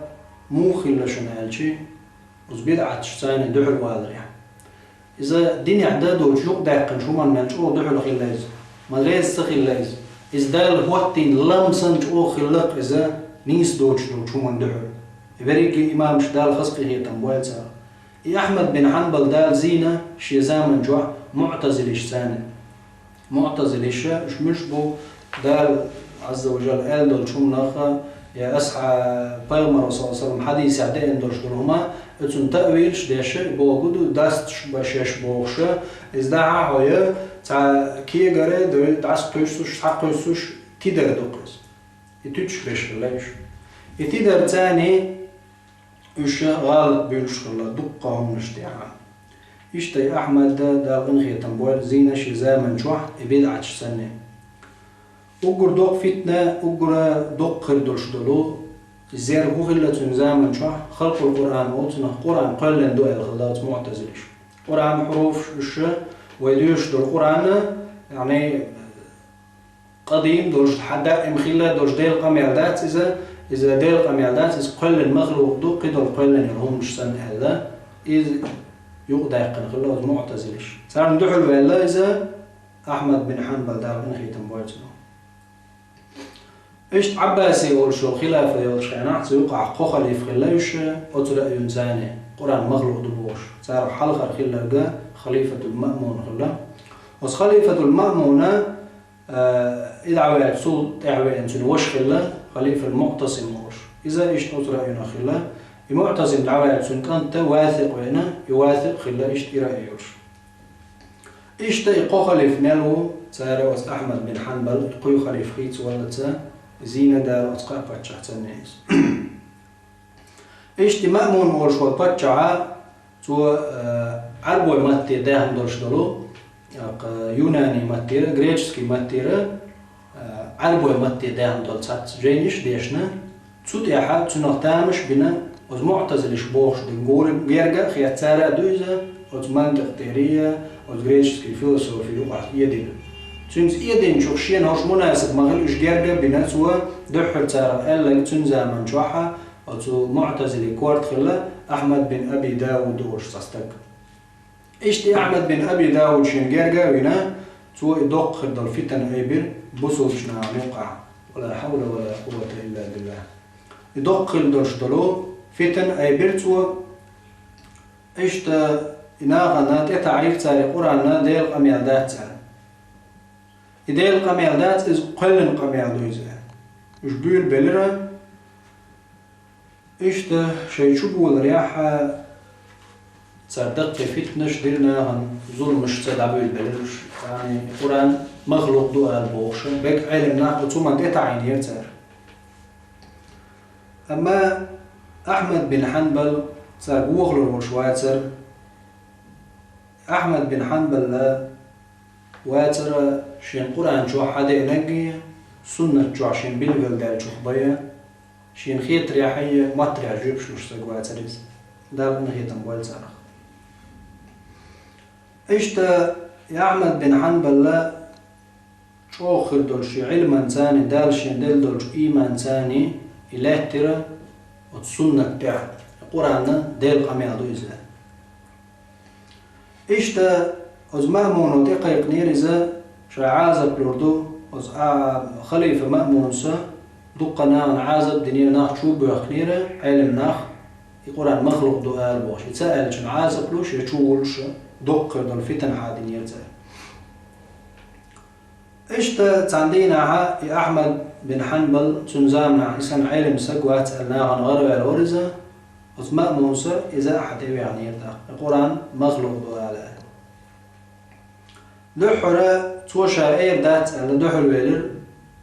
муха хилла шуна аьлчи, оцу бидӀаташца дуьхьал валарехь. Иза динехь дан доцуш юкъадаьккхинчу хӀуманна мел чӀогӀа дуьхьал хилла иза. Ма реза ца хилла иза. Иза Дала хӀоттийна лам санна чӀогӀа хилла-кх иза нийса доцуш долчу хӀуманна дуьхьал. И берриге имамаш Дала хаза къинхетам бойла царах. И Ахьмад бин Хьанбал Дала зийна шен заман чохь муӀтазилашца. МуӀтазилаша, уьш муьлш бу, Дала Ӏазза ва Жалла аьлла долчу хӀуманах, я асхьа-, пайхамар саллаллаху Ӏалайхи ва саллам хьадисехь деана долуш долу хӀума, оцунна таъвилаш деш, бохург ду, дасташ ба шаьш бохуш, иза дӀахьа а хьой, цхьа кегара, дӀасакхуьссуш, схьакхуьссуш, тидар ду-кх иза. И туьтуш беш хилла уьш. И тидар царний, уьш гӀалат буьйлуш хилла дуккха хӀуманаш тӀехь. Иштта и Ахьмада, Дала къинхетам бойла, зийна шен заман чохь и бидӀаташ санна. Уггар доккха фитна, уггар доккха хир долуш долу, зер хӀун хилла цуьнан заман чохь, халкъул Къуръан олу цунах, Къуръан кхоьллина ду аьлла хилла оцу муӀтазилаша. Къуръан хьуруфаш уьш, вай доьшуш долу Къуръан, яъни, къадим долуш, хьан даим хилла долуш Делан къамел дац иза, иза Делан къамел дац, иза кхоьллина махлукъ ду, кхидолу кхоьллина йолу хӀуманаш санна аьлла, иза юкъадаьккхина хилла оцу муӀтазилаша. Царна дуьхьал ваьлла иза Ахьмад бин Хьанбал, Дала къинхетам бойла цунах. Иштта Ӏаббаси олуш йолу хилафа йолчу хенахь, цу юкъахь кхо халифа хилла уьш, оцу раъюнца, Къуръан махлукъ ду бохуш. Царах хьалхара хилларг халифатул Маъмун хилла. Оцу халифатул Маъмуна Э, и дӀаваьлча, цул тӀаьхьа веана цуьнан ваша хилла, халифа Муътасим олуш. Иза иштта оцу раъюнах хилла. И Муътасим дӀаваьлча, цуьнан кӀант Васикъ веана, и Васикъ хилла иштта и раъй йолуш. Иштта и кхо халифа мел ву, цара оцу Ахьмад бин Хьанбал, и кхо халифа хийцаваллалц, зийна Дала оцу кхаа паччахьца иза. Иштта Маъмун олуш волу паччахьа, цо, э, Ӏарбойн матте даьхна долуш долу, тӀаккха юнани маттера, греческий маттера, а, Ӏарбой матте даьхна долу цхьацца жайнаш а дешна, цу тӀехьа цунах тамаш а бина, оцу муӀтазилаш бохуш дерг гур-, герга а хетта, цара а ду иза, оцу мантикъ тӀера а, оцу греческий философи юкъахь эдина. Цуьнца эдинчух шена хӀорш мунасиб ма хилла, уьш герга а бина, цо дуьххьара царах аьлларг цуьнан заман чохь а оцу муӀтазилий корта хилла Ахьмад бин Аби Дауд олуш цхьа стаг. Иштта Ахьмад бин Аби Дауд шена герга а вина, цо и доккха хир долу фитан айбира бусулбачу нахана юкъахь. Ва ла хьавла ва ла къуввата илла биллахь. И доккха хир долуш долу фитан айбира цо. Иштта и нахана тӀетаӀийра цара, и Къуръан Делан къамел дац аьлла. И Делан къамел дац, иза кхоьллина къамел ду иза. Уьш буьйлабелира. Иштта шайн чу боларехь, цара даккхий фитнаш дира нахана, зуламаш ца дӀабуьйлабелира уьш. Яъни Къуръан махлукъ ду ала бохуш, берриг Ӏелам нах оцу хӀуманна тӀетаӀийнера цара. Амма Ахьмад бин Хьанбал цара вохалур волуш вацара. Ахьмад бин Хьанбала вацара шен Къуръан чохь хьадеанарг а, суннат чохь шен билгалдаьллачух бен а, шена хетарехь а, моттарехь жоьпаш луш стаг вацара иза. Дала къинхетам бойла царах. Иштта и Ахьмад бин Хьанбала чӀогӀа хир долуш и Ӏилманцани, Дала шена делла долчу ийманцани и лаьттира оцу суннат тӀехь, Къуръан Делан къамел ду иза. Иштта оцу Маъмуно тӀекхайкхинера иза, ша Ӏазап лур ду, оцу а, халифа Маъмуна дуккха нахана Ӏазап динера, нах чу а боьхкинера, Ӏелам нах, и Къуръан махлукъ ду ала бохуш. И ца аьллачун Ӏазап луш, я чу вуллуш, доккха хир долу фитан хьадинера цара. Иштта цхьана дийнахьа и Ахьмад бин Хьанбал, цуьнан заманахь и санна Ӏелам стаг вац аьлла нахана гӀараваьлла вара иза, оцу Маъмуна иза а хьа тӀевеанера тӀаккха, и Къуръан махлукъ ду ала аьлла. Дуьххьара цо ша эр дац аьлла дуьхьал велира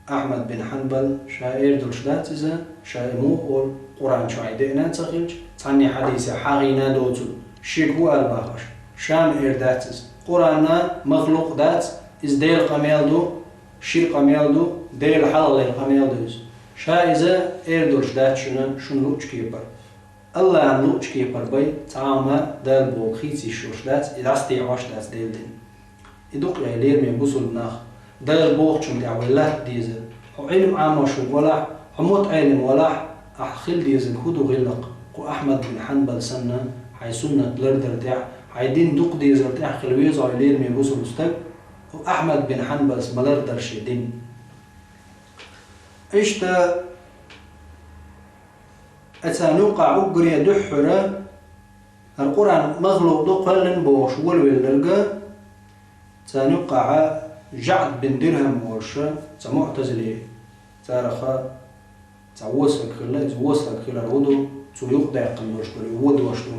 Ахьмад бин Хьанбал, ша эр долуш дац иза, ша и муха олу, Къуръан чохь и деана а ца хилча, цхьанне хьадисехь хьахийна а доцург, шега хӀун ала боху аша? Ша-м эр дац иза. Къуръан махлукъ дац, иза Делан къамел ду, шира къамел ду, Делан хьалхалера къамел ду иза. Ша иза эр долуш дац шуна, шуна луъучу кепара. АллахӀана луъучу кепара бен, цхьа а хӀума Дала бохург хийца йиш йолуш дац, и дӀасадеӀош дац Делан дин. И ду-кх, я лераме бусулба нах, Дала бохучунна тӀехь вай латта дезар. Хьо Ӏилма Ӏамош валахь, хьо мотт Ӏелам валахь, ахь хила дезарг хӀун ду гӀиллакх? Кху Ахьмад бин Хьанбал санна, хьайн суннат лардар тӀехь, хьайн дин дукха дезар тӀехь хила веза хьо, я лераме бусулба стаг, кху Ахьмад бин Хьанбалс ма лардар шен дин. Иштта, Ацан юккъахь уггаре дуьххьара, хӀара Къуръан махлукъ ду, кхоьллина бохуш волавелларг, царна юккъахьа ЖаӀд бин Дирхьам волуш, цхьа муӀтазили, цараха цхьа вон стаг хилла, иза вон стаг хилар хӀун ду, цо юкъадаьккхина долуш долу вон дош ду.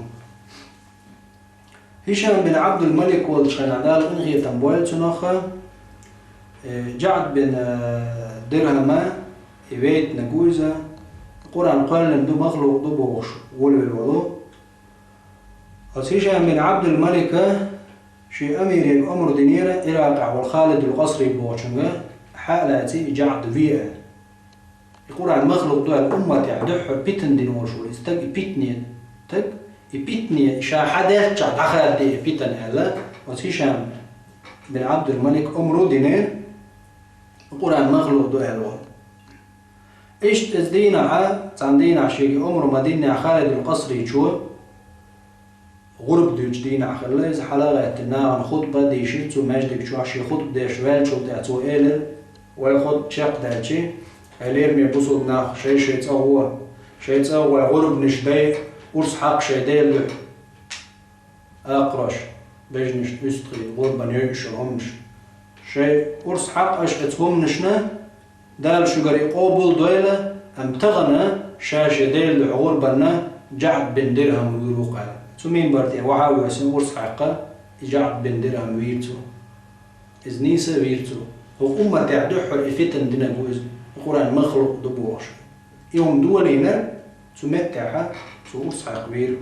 ХӀишам бин Ӏабдул-Малик волчу хенахь, Дала къинхетам бойла цунах, э, ЖаӀд бин, э, Дирхьама, и вейтинарг ву иза, Къуръан кхоьллина ду, махлукъ ду бохуш, волавелла волу. Оцу ХӀишам бин Ӏабдул-Малика шен амире омра динера, Иракъехь волу Халидул Къасри бохучуьнга, хьа а лаций, и ЖаӀд ве аьлла. И Къуръан махлукъ ду аьлла, умматехь дуьххьара питана дина волуш волу и стаг, и питане, стаг, и питане, ша хьадаьллачохь дӀахаде и питана аьлла, оцу ХӀишам бин Ӏабдул-Малик омра динера, Къуръан махлукъ ду аьлла волу. Иштта иза дийнахьа, цхьана дийнахь шега омра ма-диннехь, Халидул Къасричо, гӀурба дуьйцучу дийнахь хилла иза, хьала а гӀеттина, нахана хутба дийшира цо маьждиг чохь, шен хутба деш ваьллачул тӀаьхьа цо элира: «Вай хутба чекхдаьлчи, хьай лераме бусулба нах, шай-шай цӀа гӀо, шай цӀа гӀо, гӀурбанаш дай, урс хьакха шай Делан дуьхьа». Акхарош, бежнаш, уьстагӀий, гӀурбан йойуш йолу хӀуманаш. Шай урс хьакха аша оцу хӀуманашна, Дала шуьгара и къобал а дойла, амма тахана ша шен Делан дуьхьа гӀурбанна ЖаӀд бин Дирхьам вуьйр ву-кх аьлла. Цу минбар тӀе вахьа а воьссина урс хьаькхна, и ЖаӀд бин Дирхьам вийра цо. Иза нийса а вийра цо. ХӀокху умматехь дуьххьара и фитан динарг ву иза, и Къуръан махлукъ ду бохуш. И хӀума долийна, цу меттехьа цо урс хьаькхна вийра.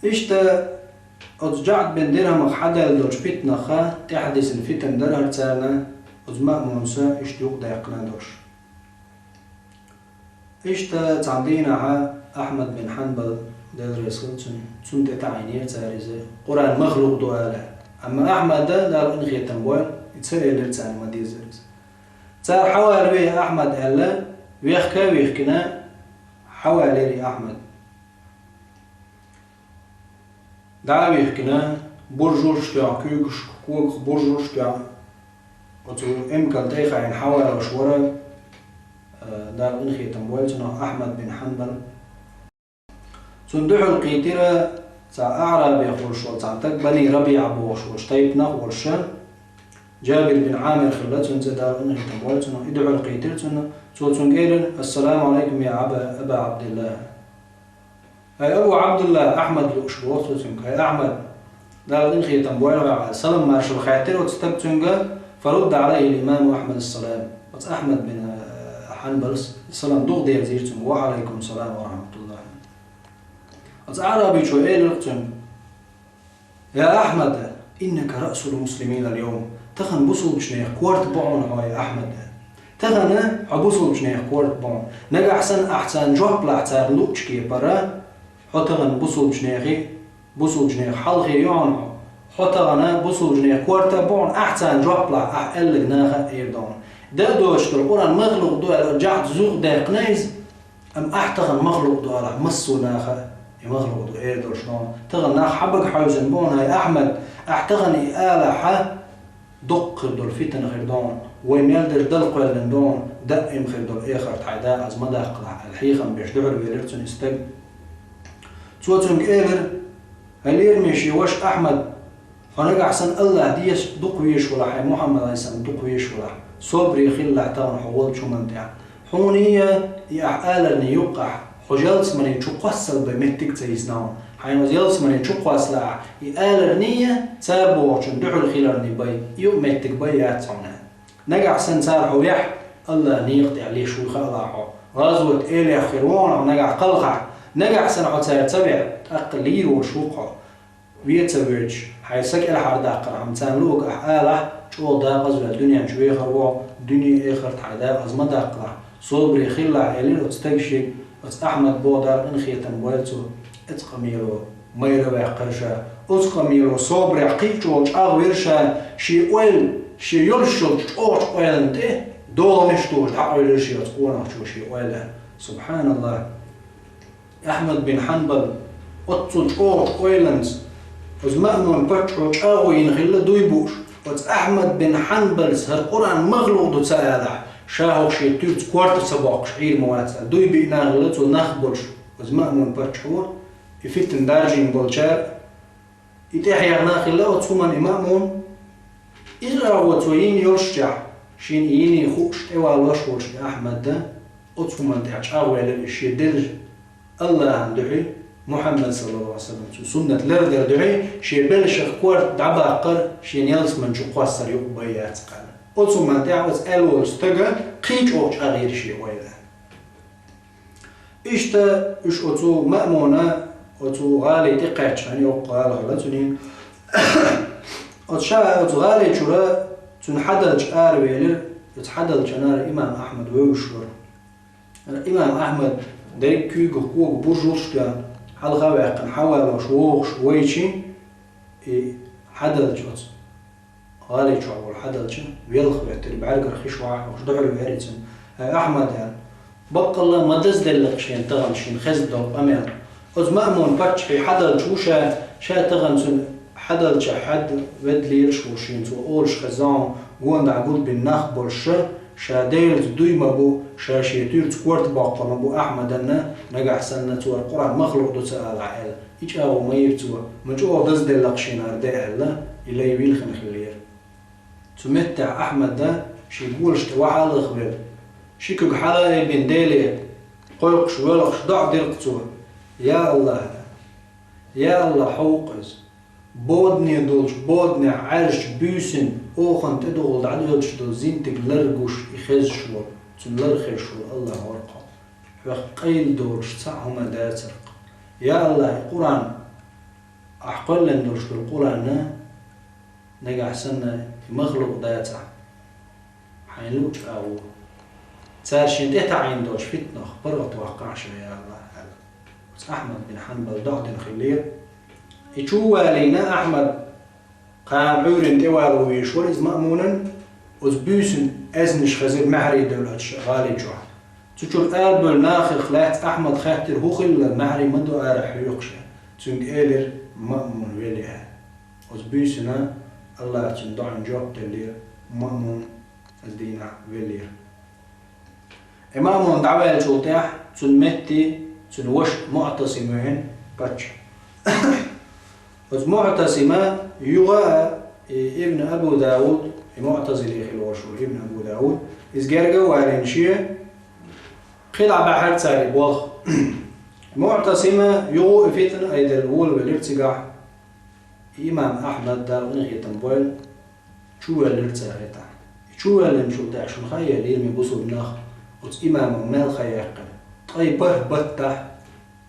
Иштта, Оцу ДжаӀд бин Дирхьамах хьадаьлла долчу питанах тӀаьхьадисина фитна дара хӀара царна, оцу Маъмунас иштта юкъадаьккхина долуш. Иштта цхьана дийнахьа Ахьмад бин Хьанбал, Дела реза хуьлда цунна, цунна тӀетаӀийнера цара иза, Къуръан махлукъ ду ала. Амма Ахьмада, Дала къинхетам бойла, и ца элира царна, ма деззара иза. Цара хьавалаве Ахьмад аьлла, вехка а вихкина, хьавалийра и Ахьмад. ДӀа а вихкина, буржалш а тоьхна, куьйгашка, когах буржалш а тоьхна, оцу эмкална тӀе а хаийна хьавалош вара, а, Дала къинхетам бойла цунах, Ахьмад бин Хьанбал. Цунна дуьхьал кхийтира цхьа аӀрабех волуш волу цхьа стаг, Бани РабиӀа бохуш волуш тайпанах волуш, Джабир бин Ӏамир хилла цуьнан цӀе, Дала къинхетам бойла цунах, и дуьхьал кхийтира цунна. Цо цуьнга элира: «Ассаламу Ӏалайкум, я Аба, Аба Ӏабдилла». «ХӀай Абу Ӏабдилла», Ахьмад лууш боху цо цуьнга, «хӀай Ахьмад, Дала къинхетам бойла хьох», аьлла, салам маршалла хаьттира оцу стага цуьнга, «фарудда Ӏалайхи ал-имаму Ахьмад ас-салам». Оцу Ахьмад бин, э, Хьанбалс салам дукха дерзийра цуьнга: «Ва Ӏалайкум салам ва рахьматуллахӀ». Оцу аӀрабичо элира цуьнга: «Я Ахьмад, иннака раъсул муслимина ал-йовм». Тахана бусулбачу нехан корта бу хьуна хьо, я Ахьмад. Тахана хьо бусулбачу нехан корта бу хьуна. Нагахь санна ахь царна жоп лахь царна луъучу кепара, хьо тахана бусулбачу нехан, бусулбачу нехан хьалхе ю хьуна хьо. Хьо тахана бусулбачу нехан корта бу хьуна, ахь царна жоп лахь, ахь аьлларг наха а эр ду хьуна. Дан а доцуш долу Къуръан махлукъ ду аьлла, ДжаӀд зух даьккхина иза. Амма ахь тахана махлукъ ду алахь, массо а наха а и махлукъ ду эр долуш ду хьуна. Тахана нах хьан бага хьаьвзина бу хьуна, хӀай Ахьмад, ахь тахана и алахь, доккха хир долу фитна хир ду хьуна, вай мел дерг дала кхоьллина ду хьуна, даим хир долу эхарт хьайн дакъаза ма даккхалахь аьлла, хьехам беш дуьхьал велира цунна и стаг. Цо цуьнга элира: «ХӀай лераме шен ваша Ахьмад, хьо нагахь санна АллахӀ деша дукха везаш валахь, хьайн Мухьаммад Ӏалайхиссалам дукха везаш валахь, собаре хилалахь тахана хьо волчу хӀуманна тӀехь. Хьуна а, и ахь аларний юккъехь, хьо ялсамани чу кхоссал бен меттиг а ца йисна хьуна. Хьайна оцу ялсамани чу кхоссалахь, и аларний а, цара бохучунна дуьхьал хиларний бен, юкъ меттиг бен яц хьуна. Нагахь санна цара хьо вехь, АллахӀ некъа тӀехь леш вуй хаалахь хьо. ГӀазот элех хир ву хьуна хьо нагахь кхалхахь, нагахь санна хьо цара ца вехь, тӀаккха лийр волуш ву-кх хьо. Вен ца воьдуш, хьайн са кӀелхьардаккхархьама царна луъург ахь алахь, чӀогӀа дакъазваьлла дуьнен чу вехар ву хьо, дуьне а, эхарт а хьайн дакъаза ма даккхалахь, собаре хилалахь», аьлира оцу стага шега. Оцу Ахьмад боху, Дала къинхетам бойла цунна, оцу къамело майра ваьккхира ша. Оцу къамело собарехь кхин а чӀогӀа чӀагӀвира ша, шен ойла, шен йолуш йолчу чӀогӀачу ойланна тӀе догӀанаш а тухуш дӀакъевлира шен оцу къонахчо шен ойла. СубхьаналлахӀ! Ахьмад бин Хьанбал оццул чӀогӀачу ойланца оцу Маъмун-паччахьо чӀагӀо йина хилла дуй бууш, оцу Ахьмад бин Хьанбалс хӀара Къуръан махлукъ ду ца алахь, ша хӀокху шен туьрца корта ца боккхуш Ӏийр ма вац аьлла, дуй биъна хилла цо нах болуш. Оцу Маъмун-паччахьо, и фитна даржийна болчара, и тӀехьехна хилла оцу хӀуманна и Маъмун. Иза агӀо цо йина йолшчехь, шена и йиний хууш тӀевалош волуш и Ахьмад а, оцу хӀуманна тӀехь чӀагӀвелира иза шен делла АллахӀан дуьхьа, Мухьаммад саллаллахӀу Ӏалайхи ва саллам, цуьнан суннат лардар дуьхьа, шен белшах корта дӀабаккхар, шена ялсамани чу кхоссар юкъа бен яц-кх аьлла. Оцу хӀуманна тӀехь оцу аьлла волчу стага кхин а чӀогӀа чӀагӀйира шен ойла. Иштта уьш оцу Маъмуна оцу гӀали тӀе кхаьччахьана, йоккха гӀала хилла цуьнан. Оцу ша оцу гӀали чуьра цуьнан хьадалча аравелира, оцу хьадалчанара имам Ахьмад вевзаш вара. Имам Ахьмад дерриг куьйгах кога буржалш а тоьхна, хьалха а ваьккхина, хьавалош вогӀуш вайчи, и хьадалча оцу гӀали чохь волу хьадалча велха хӀоьттира, бӀаьргара хиш вахьа хьокхуш дуьхьал веара цуьнан. «ХӀай Ахьмад, — аьлла, — баккъалла ма дазделла-кх шена тахана шена хезна долу къамел. Оцу Маъмун-паччахьан хьадалча ву ша, ша тахана цуьнан хьадалча хьад ведда лелаш ву шена, цо олуш хезна, гонахь гулбина нах болуш ша, ша Делаца дуй ма бу, ша шен туьрца корта боккхур ма бу Ахьмаданна, нагахь санна цо хӀара Къуръан махлукъ ду ца алахь», — аьлла. И чӀагӀо ма йира цо, ма чӀогӀа дазделла-кх шена хӀара де аьлла, и лай вилхина хиллера. Цу меттехь Ахьмада шен голаш тӀе вахьа а лахвелла, ши куьг хьала а айбина Деле кхойкхуш, воьлхуш, доӀа дира-кх цо: «Я АллахӀ, я АллахӀ, хьо ву-кх иза, бодане долчу боданехь Ӏаьржачу буьйсанна охана тӀедугӀула дӀадоьлхуш долу зинтиг лар гуш и хезаш волу, цуьнан лар хезаш волу АллахӀ вара-кх хьо. Хьох къайла долуш цхьа а хӀума дацара-кх. Я АллахӀ, и Къуръан ахь кхоьллина долуш долу Къуръан нагахь санна и махлукъ дацахь, хьайна луъучу агӀор цара шен тӀе таӀийна долчу фитнах паргӀатваккхахьа ша, я АллахӀ, аьлла. Оцу Ахьмад бин Хьанбал доӀа дина хиллера. И чу а валийна, Ахьмад кхана Ӏуьйранна тӀевала вуьйш вара иза Маъмунан, оцу буьйсанан аьзнаш хезира маьхьарий девллачу гӀали чохь. Цу чуьра арабевлла нахах лаьцна Ахьмада хаьттира, хӀун хилла, маьхьарий ма ду арахь хьоькхуш. Цуьнга элира: «Маъмун велла», аьлла. Оцу буьйсанна АллахӀа цуьнан доӀанна жоп деллера, Маъмун оцу дийнахь веллера. И Маъмун дӀаваьллачул тӀаьхьа цуьнан метте цуьнан ваша МуӀтасим веана паччахь. Оцу МуӀтасима юха а, и Ибн Абу Дауд, и муӀтазили хилла волуш вара Ибн Абу Дауд, иза герга а валийна шен, кхин дӀа баьхьира цара и болх. МуӀтасима юха а и фитна айделла волавелира цигахь. И имам Ахьмад, Дала къинхетам бойла, чувоьллира цара и тӀехь. И чувоьллинчул тӀаьхьа шуна хаийла, лераме бусулба нах, оцу имамо мел хан яьккхина. Ткъе бархӀ баттахь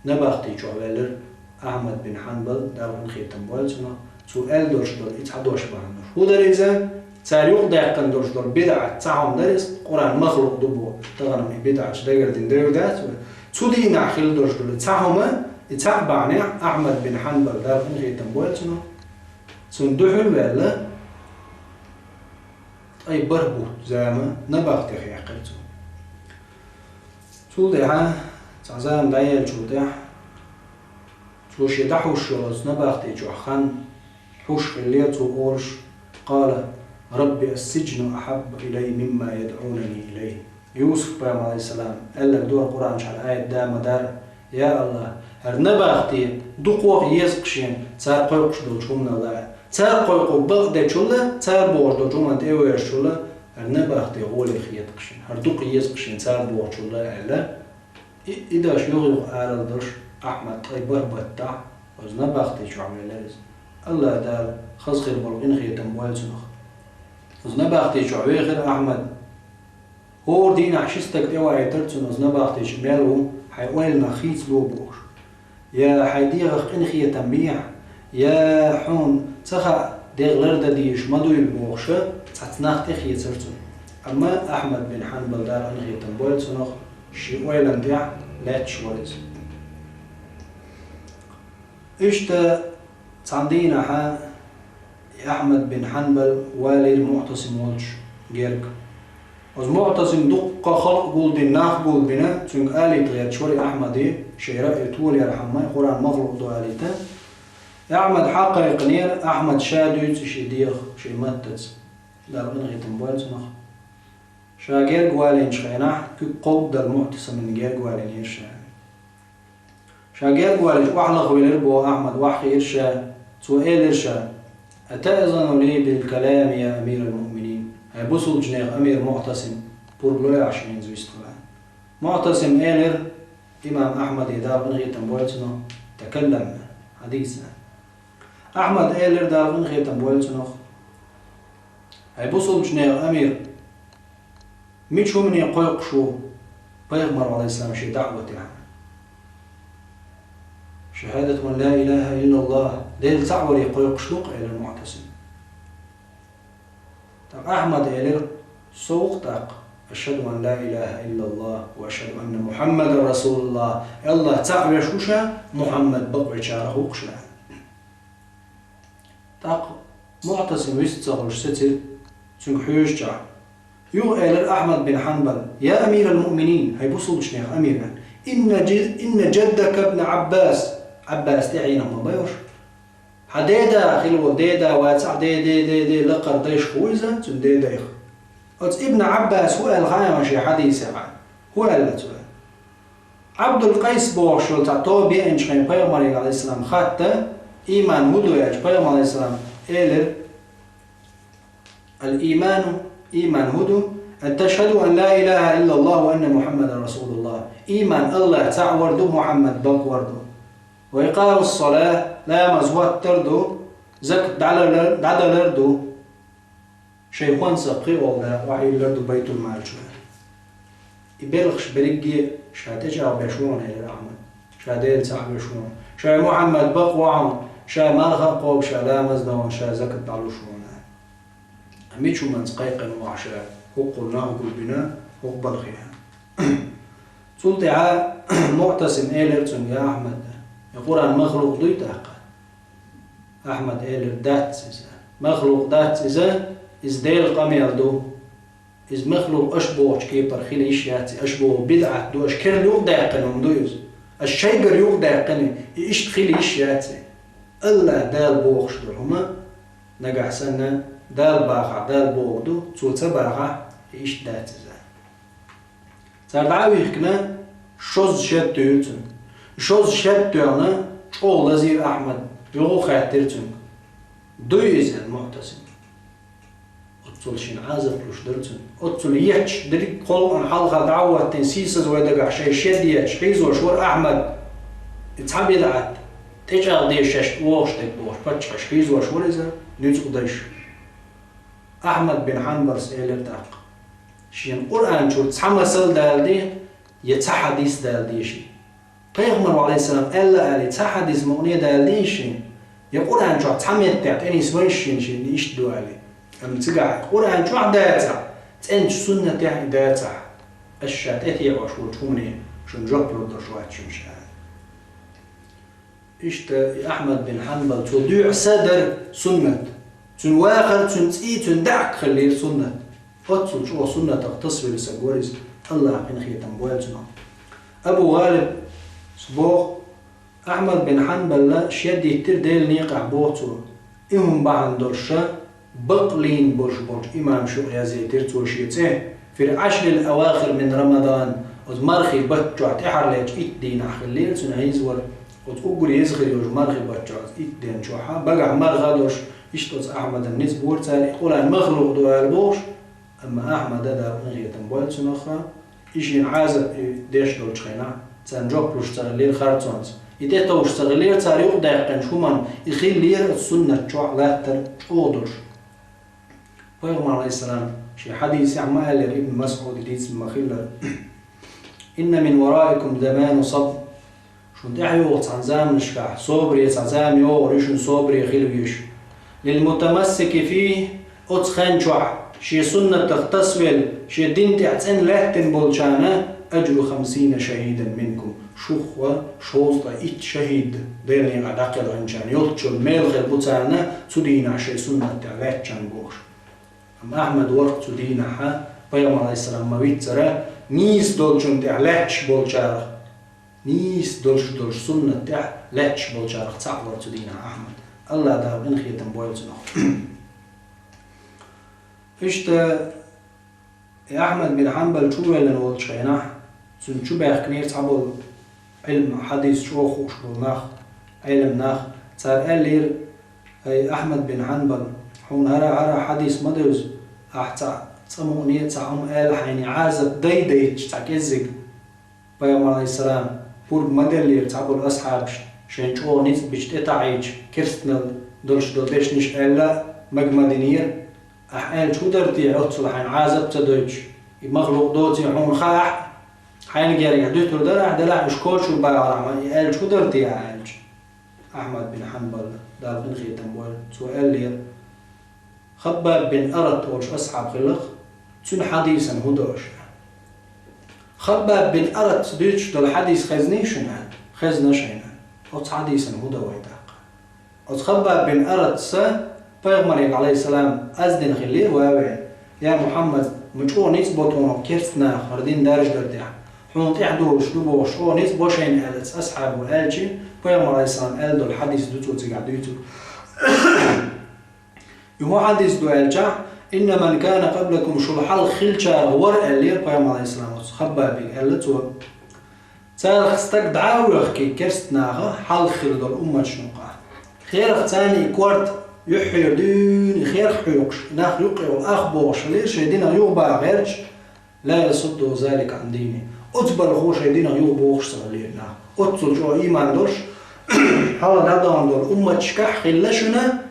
набахти чохь ваьллира Ахьмад бин Хьанбал, Дала къинхетам бойла цунах, цо аьлла долуш долу и цхьа дош бахьана долуш. ХӀун дара иза? Цара юкъадаьккхина долуш долу бидӀат цхьа хӀума дара иза, Къуръан махлукъ ду боху, тахана-м и бидӀаташ дагардина девр дац вай. Цу дийнахь хилла долуш долу и цхьа хӀума, и цхьаъ бахьанехь Ахьмад бин Хьанбал, Дала къинхетам бойла цунах, цунна дуьхьал а ваьлла, ткъе бархӀ бутт зама набахтех яьккхира цо. Цул тӀаьхьа, цхьа зама дӀаяьллачул тӀаьхьа, цо шен дӀахьуш йолу оцу набахти чохь хан хьуш хиллера цо олуш: «Къала: „Рабби, ас-сиджну ахьаббу илаййа мимма ядӀунани илаййи“». Юсуп-пайхамар, Ӏалайхиссалам, аьлларг ду-кх Къуръан чохь аят, да ма дарра: «Я АллахӀ, хӀара набахти дукхох еза-кх шена, цара кхойкхуш долчу хӀуманал а. Цара кхойкхург бакъдечул а, цара бохуш долчу хӀуманна тӀевоьжначул а, хӀара набахти гӀоле хета-кх шена, хӀара дукха еза-кх шена цара бохучул а», аьлла. И, и дош юха-юха аралдеш, Ахьмад ткъе бархӀ баттахь оцу набахти чохь велира иза. АллахӀ Дала хаза хир болу къинхетам бойла цунах. Оцу набахти чохь вехира Ахьмад. ХӀора дийнахь ши стаг тӀеваийтира цунна оцу набахти чу: «Мел ву, хьайн ойланах хийцало», – бохуш. «Я хьайн дегӀах къинхетам бехьа, я хьуна ца хаьа, дегӀ лардан дезаш ма дуй», – бохуш, цхьацца нах тӀехецара цунна. Амма Ахьмад бин Хьанбал, Дала къинхетам бойла цунах, шен ойланна тӀехь лаьтташ вара иза. Иштта цхьана дийнахьа и Ахьмад бин Хьанбал валийра МуӀтасим волчу герга. Оцу МуӀтасима дуккха халкъ гулдина, нах гулбина, цуьнга алийта гӀерташ вара и Ахьмаде, шен раъй тола ярхьама, Къуръан махлукъ ду алийта. И Ахьмад хьакхайкхинера, Ахьмада ша дуьйцу шен дегӀах, шен маттаца. Дала къинхетам бойла цунах. Ша герга валийначу хенахь, куьг кховдадала МуӀтасимна герга валийнера ша. Ша герга валийча охьалахвелира боху Ахьмад, охьахиира ша. Цо элира ша: «Атаъзану ли бил калами, я амирал муъминин?» Хьай бусулбачу нехан амир МуӀтасим, пурба ло ахь шена иза вистхила. МуӀтасима элира имам Ахьмаде, Дала къинхетам бойла цунах: «Такаллам, хьадийца». Ахьмада элира, Дала къинхетам бойла цунах: «Хьай бусулбачу нехан амир, мича хӀумане кхойкхуш ву пайхамар, Ӏалайхиссалам, шен даӀватехь?» «Шахьадату ан ла илаха иллаллах, Дела цхьаъ варе кхойкхуш ду-кх», – элира МуӀтасима. ТӀаккха Ахьмада элира: «Со ву-кх тӀаккха, ашхаду ан ла илаха иллаллах ва ашхаду анна Мухьаммадан расулуллах, АллахӀ цхьаъ веш ву ша, Мухьаммад бакъвечарах ву-кх ша». ТӀаккха МуӀтасим вист ца хуьлуш сецира, цуьнга хьоьжучохь. Юха элира Ахьмад бин Хьанбала: «Я амирал муъминин, хьай бусулбачу нехан амир, инна джи-, инна джаддака ибн Ӏаббас», Ӏаббас тӀаьхьенах ма бай уьш. Хьан деда хилла волу, деда вацахь, де, де, де, де, лакхара дайшка ву иза, цуьнан дедайх. Оцу Ибн Ӏаббас хӀун аьлла хаьий шен хьадисехь? ХӀун аьлла цо? Ӏабдул-Къайс бохуш йолу цхьа тоба еанчу хенахь пайхамаре, Ӏалайхиссалам, хатта, иман хӀун ду аьлча, пайхамар, Ӏалайхиссалам, элира: «Ал-иману, иман хӀун ду? Ан ташхаду ан ла илаха иллаллах ва анна Мухьаммадан расулуллах». Иман АллахӀ цхьаъ вар ду, Мухьаммад бакъ вар ду. «Ва икъамус-салах», ламаз хӀоттар ду, закат дӀадалар, дӀадалар ду. Шайн хӀонса пхиъалгӀа охьайиллар ду Байтул-Мал чу. И белхаш берриге а ша тӀечӀагӀбеш ву хьуна, элира Ахьмад. Ша Дела цхьаъ веш ву хьуна. Ша Мухьаммад бакъ ву хьуна. Ша марха а кхобу, ша ламаз а доху, ша закат дӀалуш ву хьуна. Мича хӀуманца кхайкхина ву хьо ша, хӀокхул нах гулбина, хӀокху балхехь? Цул тӀаьхьа МуӀтасим элира цуьнга: «Я Ахьмад, и Къуръан махлукъ дуй тӀаккха?» Ахьмада элира: «Дац иза. Махлукъ дац иза, иза Делан къамел ду. Иза махлукъ аша бохучу кепара хила йиш яц и, аша боху бидӀат ду, аша керла юкъадаьккхина хӀума ду иза. Аша шайгара юкъадаьккхина, и иштта хила йиш яц и. АллахӀ Дала бохуш долу хӀума, нагахь санна, Дала бахахь, Дала бохург ду, Цо ца бахахь, и иштта дац иза». Цара дӀа а вихкина, шозза шед туьйхира цуьнга. Шозза шед тоьхна, чӀогӀа лазийра Ахьмад, юха а хаьттира цуьнга: «Дуй иза?» — аьлла МуӀтасима. Оццул шена Ӏазап луш дара цуьнан. Оццул етташ, дерриг кхоллам хьалха дӀа а хӀоттийна, сийсаза вай дагахь шайн шед етташ хьийзош вара Ахьмад. И цхьа бидӀат, тӀечӀагӀдеш шаьш вогӀуш дерг бохуш, паччахьаш хьийзош вара иза, нуьцкъа дайша. Ахьмад бин Хьанбалс элира тӀаккха: «Шена Къуръан чуьра цхьа масал даладе, я цхьа хьадис даладе шена. Пайхамара, Ӏалайхиссалам, аьлла а алий, цхьа хьадис мукъане а даладийша шена, я Къуръан чохь цхьа меттехь тӀенисвайша шена, шена иштта ду алий. Амма цигахь Къуръан чохь дацахь, цӀеначу суннатехь и дацахь, аш ша тӀетеӀош волчу хӀумане шуна жоп лур долуш вац шуна ша». Иштта и Ахьмад бин Хьанбал, цо дуьйцу са дара суннат. Цуьнан вахар, цуьнан цӀий, цуьнан даьӀахк хиллера суннат. Оццул чӀогӀа суннатах тасавелла саг вара иза, АллахӀа къинхетам бойла цунах. Абу ГӀалиб боху, Ахьмад бин Хьанбалла шед йиттира Делан некъахь, боху цо. И хӀума бахьана долуш ша бакълийна болуш болчу имамаша юкъа язйийтира цо шен цӀе: «Фи ль-Ӏашрил авахир мин Рамадан». Оцу мархий баттахь тӀаьхьарлечу итт дийнахь хиллера цуьнан хьийзавар. Оцу уггар еза хир йолчу мархий баттахь, оцу итт ден чохь, багахь марха а долуш, иштта оцу Ахьмадан ницкъ бора цара, и Къуръан махлукъ ду ала бохуш, амма Ахьмада, Дала къинхетам бойла цунах, и шена Ӏазап деш долчу хенахь, царна жоп луш ца хиллера харцонца. И тӀетовжуш ца хиллера цара юкъадаьккхинчу хӀуманна, и хиллера оцу суннат чохь латтар чӀогӀа долуш. Пайхамара, Ӏалайхиссалам, шен хьадисехь ма аьллера, Ибн МасӀуда дийцина ма-хиллара: «Инна мин вараикум замана саб». Шуна тӀаьхьа йогӀу цхьана заманашкахь, собаре цхьа зама йогӀур ю шуна, собаре хила везаш. «Лил мутамассики фихи», оцу хен чохь шен суннатах тасавелла, шен дин тӀехь цӀена лаьттина болчарна, «аджру хамсина шахидан минкум», шух а шовзткъе итт шахид, Делан некъахь дӀакхелхинчарна йолччул мел хир бу царна, цу дийнахь шайн суннат тӀехь лаьттачарна бохуш. Амма Ахьмад вара цу дийнахь, Пайхамар, Ӏалайхиссалам, ма-виццара, нийса долчунна тӀехь лаьтташ болчарах, нийса долуш долчу суннат тӀехь лаьтташ болчарах цхьаъ вара цу дийнахь Ахьмад. АллахӀ, Дала къинхетам бойла цунах. Иштта, и Ахьмад бин Хьанбал чувеллина волчу хенахь, цуьнан чубаьхкинера цхьаболу Ӏилма, хьадис чӀогӀа хууш болу нах, Ӏелам нах. Цара аьллера: «Ай, Ахьмад бин Хьанбал, хьуна хӀара-хӀара хьадис ма девза, ахь цхьа цкъа мукъане а цхьа хӀума аьлла, хьайна Ӏазап дай дайташ цхьа кӀеззиг». Пайхамар, Ӏалайхиссалам, пурба ма деллера цхьаболу асхьабаш, шайн чӀогӀа ницкъ бича тӀетаӀийча, керстанал долуш долу дешнаш аьлла, мага ма динера. Ахь аьлча хӀун дара те, оццул хьайна Ӏазап ца дойтуш? И махлукъ доций хьуна хаахь, хьайна гергахь дуьтур дара ахь, делахь уьш коча бахарахь ма, и аьлча хӀун дара те ахь аьлча? Ахьмад бин Хьанбал, Дала къинхетам бойла, цо аьллера: Хаббаб бин Арат олуш асхьаб хилла-кх, цуьнан хьадисан хӀун до аша? Хаббаб бин Аратца дуьйцуш долу хьадис хезний шуна? Хезна шайна. Оцу хьадисан хӀун до вай тӀаккха? Оцу Хаббаб бин Аратца Пайхамаре, Ӏалайхиссалам, аз дина хиллера ван вен: «Я Мухьаммад, ма чӀогӀа ницкъ бо тхуна керста наха хӀара дин даржадар тӀехь. Хьуна тӀехь долуш ду бохуш, чӀогӀа ницкъ бо шайна», — аьлла оцу асхьабо аьлча, Пайхамар, Ӏалайхиссалам, аьлла долу хьадис ду цо цигахь дуьйцург. И хӀун хьадис ду аьлчахь: «Инна ман кана къаблакум», шул хьалха хиллачарах вара, аьллера Пайхамар, Ӏалайхиссалам, оцу Хаббабе аьлла цо. Царах стаг дӀа а вехкий, керста наха, хьалха хилла долу умматашна юкъахь. Херах царна и корта юьххьера дуьйна, и херх хьоькхуш, и нах юккъе волу ах бохуш хилира, шайн динах юхабаха гӀерташ, «ла ясуддуху залика Ӏан дини». Оцу балхо шайн динах юхабохуш ца хиллера нах. Оццул чӀогӀа ийман долуш, хьалха дӀадахана долу умматашкахь хилла шуна,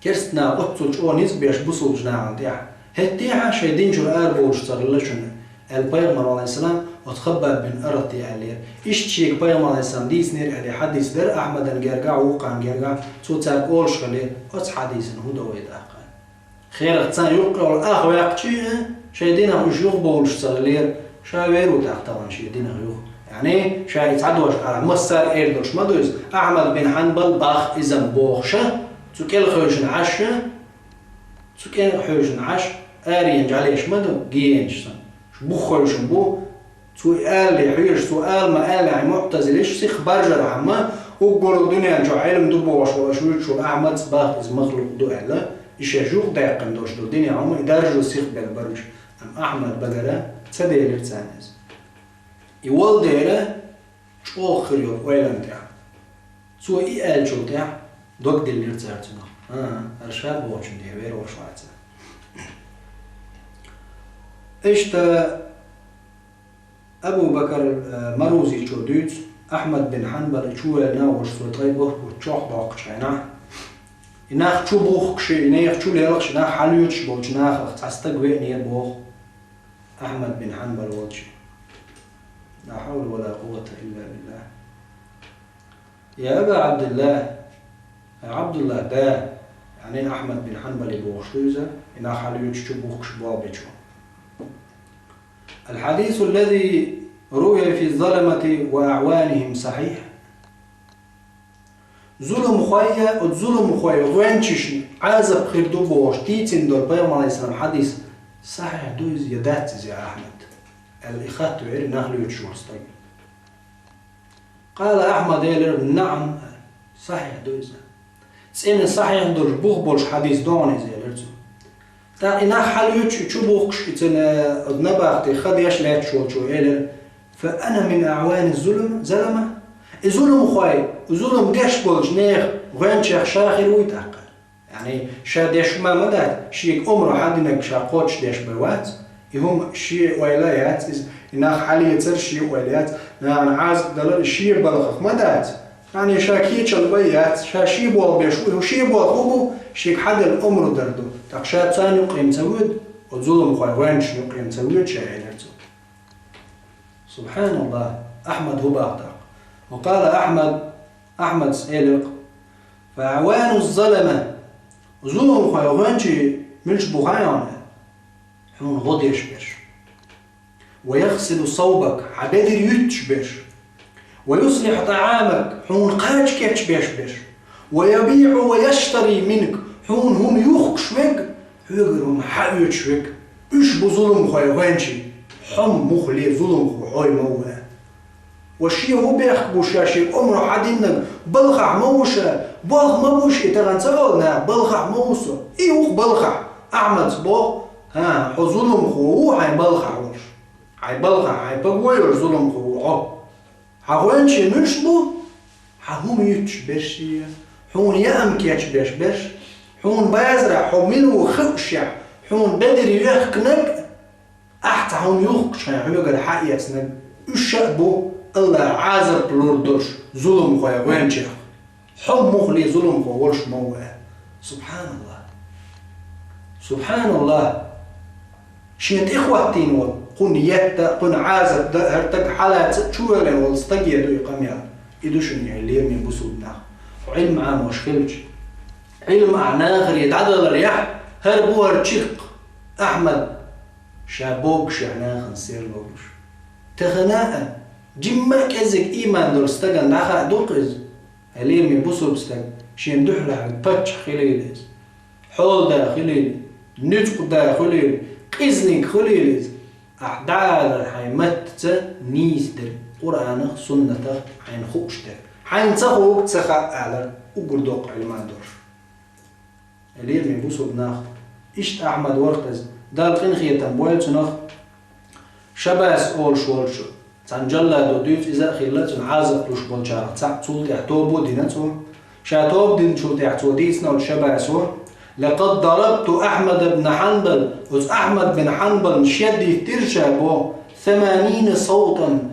керста наха оццул чӀогӀа ницкъ беш бусулбачу нахана тӀехь. ХӀетте а шайн дин чуьра арабовлуш ца хилла шуна, аьлла Пайхамар, Ӏалайхиссалам, Оцу Хаббаб бин Арати аьллера. Иштта шега пайхамар Ӏалайхиссалам дийцинера аьлла хьадис дара Ахьмадан гергахь, вукхарна гергахь, цо цаьрга олуш хилла, оцу хьадисана хӀун до вай тӀаккха. Херах царна юккъе волу ах ваьккхича а, шайн динах уьш юхабовлуш ца хиллера, ша вер ву тӀаккха тахана шен динах юха. Яъни, ша и цхьа дош ара массара а эр долуш ма ду иза, Ахьмад бин Хьанбал бах иза бохуша, цу кӀел хевшина Ӏаш, цу кӀел хевшина Ӏаш, аренаш Ӏалеш ма ду, генаш санна. Шу бух хевшина бу, цо и алале хьоьжуш, цо ала ма-аллехь, муӀтазилаш сиха баржархьама, уггар дуьнен чохь Ӏилма ду бохуш волу аша вуьйцуш волу Ахьмад бах иза махлукъ ду аьлла, и шаьш юхадаьккхина долуш долу динехь хӀума и даржо сиха белла бара уьш. Амма Ахьмад багара ца делира царна иза. И волу дера чӀогӀа хир йолу ойланна тӀехь. Цо и аьллачул тӀехь дог диллира цара цунах. ХӀан-хӀа, хӀара ша бохучун де вер волуш вац. Иштта Абу Бакар, э, Марузичо дуьйцу, Ахьмад бин Хьанбал и чу ваьлла нах волуш цо ткъе бохург чохь боккхучу хенахь, и нах чу бухкуш, и нехан чу лелхаш, и нах хьалоьцуш болчу нахах цхьа стаг веанера боху Ахьмад бин Хьанбал волчу. Ла хьавла ва ла къуввата илла биллахь. Я Аба Ӏабдиллахь, Ӏабдуллахь да, яъни Ахьмад бин Хьанбали бохуш ду иза, и нах хьалоьцуш чу бухкуш болх бечо. الحديث الذي روي في الظلمة وأعوانهم صحيح. Зуламхой, оцу зуламхой гӀоьнчашна Ӏазап хир ду бохуш дийцина долу пайхамар Ӏалайхиссалам хьадис сахьихь ду иза я дац иза, я Ахьмад? Аьлла, и хатта веара нах лоьцуш волу стаг. Къала Ахьмад элира: «НаӀам», сахьихь ду иза. ЦӀена сахьихь долуш, бух болуш хьадис ду хьуна иза, элира цо. ТӀаккха и нах хьалоьцуш, и чу бухкуш, и цуьнан, э, набахти ха деш лаьтташ волчо элира: «Фа ана мин аӀвани зулам-, залама». И зуламхой, зулам деш болчу нехан гӀоьнчех ша хир вуй тӀаккха? Яъни, ша деш ма, ма дац, шега омра хьадинарг ша кхочушдеш бен вац, и хӀума шен ойла яц иза, и нах хьалецар шен ойла яц, нахана Ӏазап далар шен балхах ма дац. Яъни, ша кечам бен яц, ша шен болх беш ву, и хӀу шен болх хӀу бу, шега хьаделла омра дар ду. ТӀаккха ша царна юккъе ма ца воьду, оцу зуламхойн гӀоьнчашна юккъе ма ца воьду ша, элира цо. СубхьаналлахӀ, Ахьмад хӀу бах тӀаккха. Ва къала Ахьмад, Ахьмадс элира-кх: «Фа аӀвану залама». Зуламхой гӀоьнчий муьлш бу хаьий хьуна? Хьуна гӀо деш берш. «Ва яхсилу саубак», хьан бедар юьттуш берш. «Ва юслихьу тӀаӀамак», хьуна кхача кечбеш берш. «Ва ябиӀу ва яштари минк», хьуна хӀума юхкуш верг, хьоьгара хӀума хьаоьцуш верг. Уьш бу зуламхой гӀоьнчий. Хьо муха ле зуламхо, хьой ма ву аьлла. Ва шен хӀу бехк бу ша, шен омра хьадинарг, балхахь ма ву ша, болх ма бу шен, тахана ца олу наха, балхахь ма ву со. И ву-кх балхахь, Ахьмадс боху, хӀан, хьо зуламхо ву хьайн балхахь волуш. Хьайн балхахь, хьайн пагош зуламхо ву хьо. Хьан гӀоьнчий муьлш бу? Хьан хӀума юьттуш берш, хьуна яам кечбеш берш, хьуна базарахь хьо мила ву хиъушехь, хьуна бедар йоьхкинарг, ахь цхьа хӀума юхкуш хьайн хьоьгара хьаэцнарг, уьш а бу АллахӀа Ӏазап лур долуш зуламхой гӀоьнчех. Хьо муха ле зуламхо волуш ма ву аьлла. СубхьаналлахӀ! СубхьаналлахӀ! Шен тӀехӀоттийна волу, кхунна етта а, кхунна Ӏазап дан а, хӀара стаг хьалаца а чувоьллина волу стаге ду и къамел. И ду шуна, хӀай лераме бусулба нах, хьо Ӏилма Ӏамош хилча. Ӏилма ахь нахаре дӀадаларехь, хӀара бу хӀара чиркх, Ахьмад, ша богушехь нахана серло луш. Тахана а, жимма а кӀеззиг ийман долу стагана дӀахаа ду-кх иза. Хьай лераме бусулба стаг, шена дуьхьалахь паччахь хилийла иза, хьолада хилийла, нуьцкъада хилийла, къизаниг хилийла иза, ахь дӀаалар хьайн маттаца нийса дерг, Къуръанах, суннатах хьайна хууш дерг. Хьайна ца хуург ца хаьа алар, уггар доккха Ӏилма долуш. Лераме бусулба нах, иштта Ахьмад вара-кх иза, Далла къинхетам бойла цунах, Шабас олуш волчу цхьана жалладо дуьйцу, иза а хилла, цунна Ӏазап луш болчарах цхьаъ, цул тӀаьхьа тоба а дина цо. Ша тоба динчул тӀаьхьа цо дийцина оцу Шабасо: «Лакъад дарабту Ахьмад бна Хьанбал», оцу Ахьмад бин Хьанбална шед диттира ша боху, «саманина савтан»,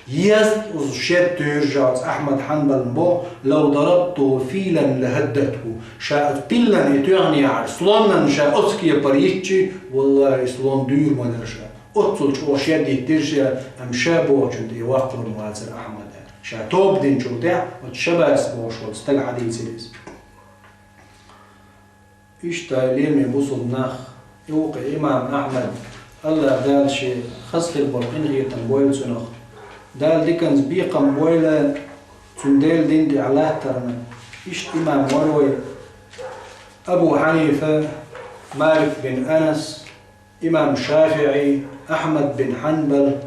езткъа шед туьйра ша оцу Ахьмад Хьанбална боху, «лав дарабтуху филан лахӀаддатху», ша оцу пиллан и тоьхнехьара слоннан ша оцу кепара йитчи, валлахӀи, слон дуьйр ма дара ша. Оццул чӀоагӀа шед диттира ша, амма ша бохучун тӀе ваккхалур ма вацара Ахьмад. Ша тоба динчул тӀехьа, оцу Шабас бохуш волчу стага хьадийцира иза. Иштта, лераме бусулба нах, и ву-кх имам Ахьмад, АллахӀ Дала шен хаза хир болу къинхетам бойла цунах. Дала диканца бекхам бойла цуьнан Делан дин тӀехь латтарна. Иштта имам вара вай Абу Хьанифа, Малик бин Анас, имам ШафиӀи, Ахьмад бин Хьанбал,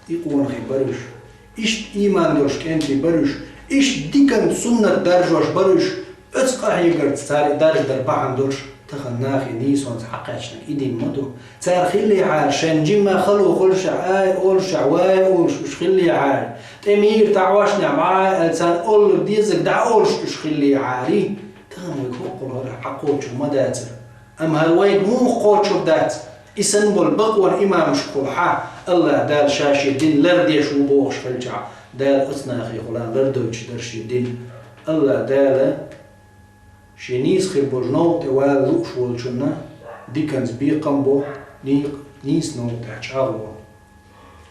и къонахий бара уьш. Иштта ийман долуш кӀентий бара уьш. Иштта диканца суннат даржош бара уьш. Оцу къахьегарца цара и даржадар бахьана долуш, тахана нахе нийсонца хьакхаьчнарг и дин ма ду. Цара хиллехьара, шайн жимма хало хуьлуш, ай олуш, вай олуш уьш хиллехьара, тӀе мийра таӀошнехь, ма ай аьлла, царна оллар дезарг дӀа олуш уьш хиллехьара. Тахана вайга хӀокхул хӀара хьакхочур ма дацара. Амма хӀара вайга муха кхочур дац? И санна болу бакъонан имамашкахула хьан АллахӀ Дала ша шен дин лардеш ву бохуш хилчахь, Дала оцу нахехула лардойтуш дара шен дин. АллахӀ Дала шен нийса хир болчу новкъа тӀе вала лууш волчунна диканца бекхам бо, ни-, нийса новкъа тӀехь чӀагӀо.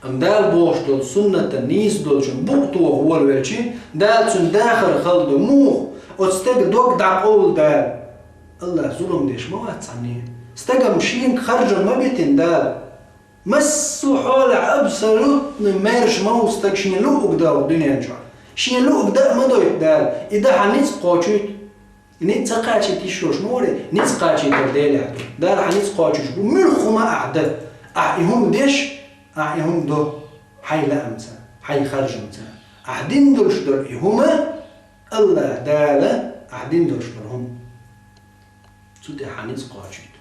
Амма Дала бохуш долчу суннатан нийса долчун букъ тоха волавелчи, Дала цуьнан дахар хала до. Муха? Оцу стеган дог дӀакъовлу Дала. АллахӀ зулам деш ма вац цхьанне. Стагана шена харжам ма битина Дала. Массо а хьолехь абсолютно маьрша ма ву стаг шен луъург дан дуьнен чохь. Шен луъург дан а ма дойту Дала. И дан хьан ницкъ кхочуьйту. Ницкъ ца кхачийта йиш йолуш ма вара, ницкъ кхачийтар Делехь ду. Дала хьан ницкъ кхочуьйтуш бу, муьлхха хӀума ахь дан. Ахь и хӀума деш, ахь и хӀума до, хьайн лаамца, хьайн харжамца. Ахь дина долуш долу и хӀума, АллахӀ Дала, ахь дина долуш долу хӀума. Цу тӀе хьан ницкъ кхочуьйту.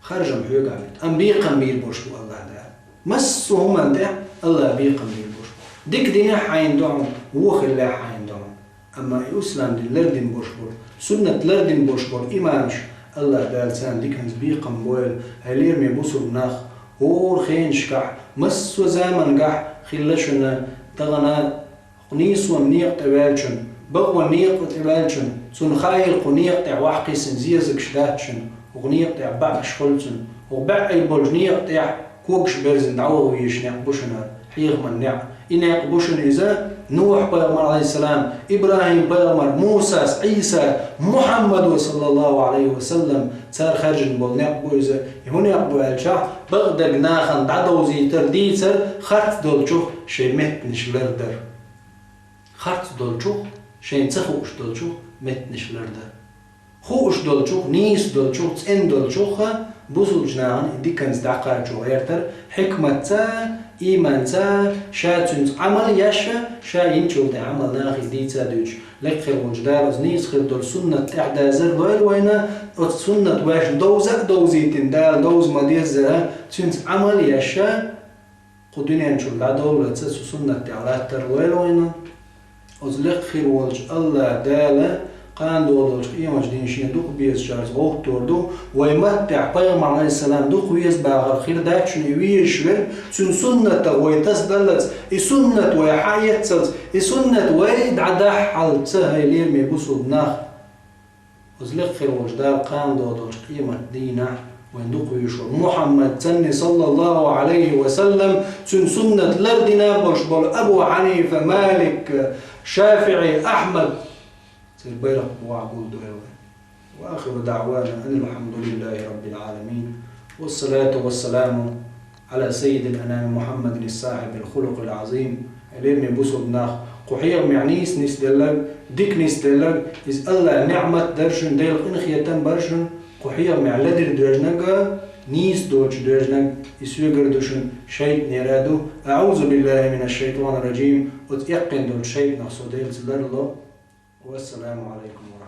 Харжам хьоьгахь битта, амма бекхам бийр болуш бу АллахӀ Дала. Массо а хӀуманна тӀехь АллахӀ бекхам бийр болуш бу. Дика динехь хьайна ду хьуна, вон хиллехь хьайна ду хьуна. Амма и ислам дин лардина болуш болу, суннат лардина болуш болу имамаш, АллахӀ Дала царна диканца бекхам бойла, хьоме бусулба нах, хӀора хенашкахь, массо а замангахь хилла шуна тахана Нийсонан некъа тӀе ваьллачун, бакъонан некъа тӀе ваьллачун, цунна хаийра кху некъа тӀехь ваха кхиссина зезагаш дац шуна, хӀокху некъа тӀехь баьӀаш хуьлу цунна, хӀокху баьӀийр болчу некъа тӀехь когаш берзина дӀаваха везаш некъ бу шуна, хьехаман некъ. И некъ бу шуна иза Нухь-пайхамар, Ӏалайхиссалам, ИбрахӀим-пайхамар, Мусас, Ӏийса, Мухьаммадо, саллаллаху Ӏалайхи ва саллам, цара хаьржина болу некъ бу иза. И хӀун некъ бу аьлчахь, бакъдерг нахана дӀадовзийтар, дийцар, харц долчух шайн меттанаш лардар. Харц долчух, шайна ца хууш долчух меттанаш лардар. Хууш долчух, нийса долчух, цӀена долчух а бусулбачу нахана и диканца дӀакхачо гӀертар, хьикматца а, ийманца а, ша цуьнца Ӏамал еш а, ша йинчул тӀе Ӏамал нахе дийца а дуьйцуш, лекха хир волчу Дала оцу нийса хир долу суннат тӀаьхьадазар лойла вайна, оцу суннат вайшна довза а довзийтина Дала довза ма-деззара, цуьнца Ӏамал еш а, кху дуьнен чуьра дӀадовллалц цу суннат тӀехь латтар лойла вайна. Оцу лекха хир волчу АллахӀ Дала кхана догӀу долчу къематан дийнахь шен дукха безачаьрца гӀовттор ду, вайн маттехь пайхамар, Ӏалайхиссалам, дукха веза бахар хир дац шуна, и везаш верг, цуьнан суннатах вай тасадаллалц, и суннат вай хьаэццалц, и суннат вай дӀадахьалц, хӀай лераме бусулба нах. Оцу лекха хир волчу Дала кхана догӀу долчу къематан дийнахь вайн дукха везаш волу Мухьаммад санна, саллаллаху Ӏалайхи ва саллам, цуьнан суннат лардина болуш болу Абу Хьанифа, Малик, ШафиӀи, Ахьмад, церан байракх бохьа гулдойла вай. Ва ахиру даӀвана анил хьамдулиллахи раббил Ӏаламин. Вассалату вассаламу Ӏала саййидил анами Мухьаммадин сахьибил хулукъил Ӏазим. Лераме бусулба нах, кху хьехамехь нийса нисделларг, дика нисделларг, иза АллахӀан ниӀмат дара шуна, Делан къинхетам бара шуна, кху хьехамехь ледара доьжнарг а, нийса доцуш доьжнарг, и соьгара ду шуна, шайтӀанера а ду. АӀузу биллахи минаш шайтӀанир раджим, оцу эккхина долчу шайтӀанах со Делаца ларло. Вассаламу Ӏалайкум ва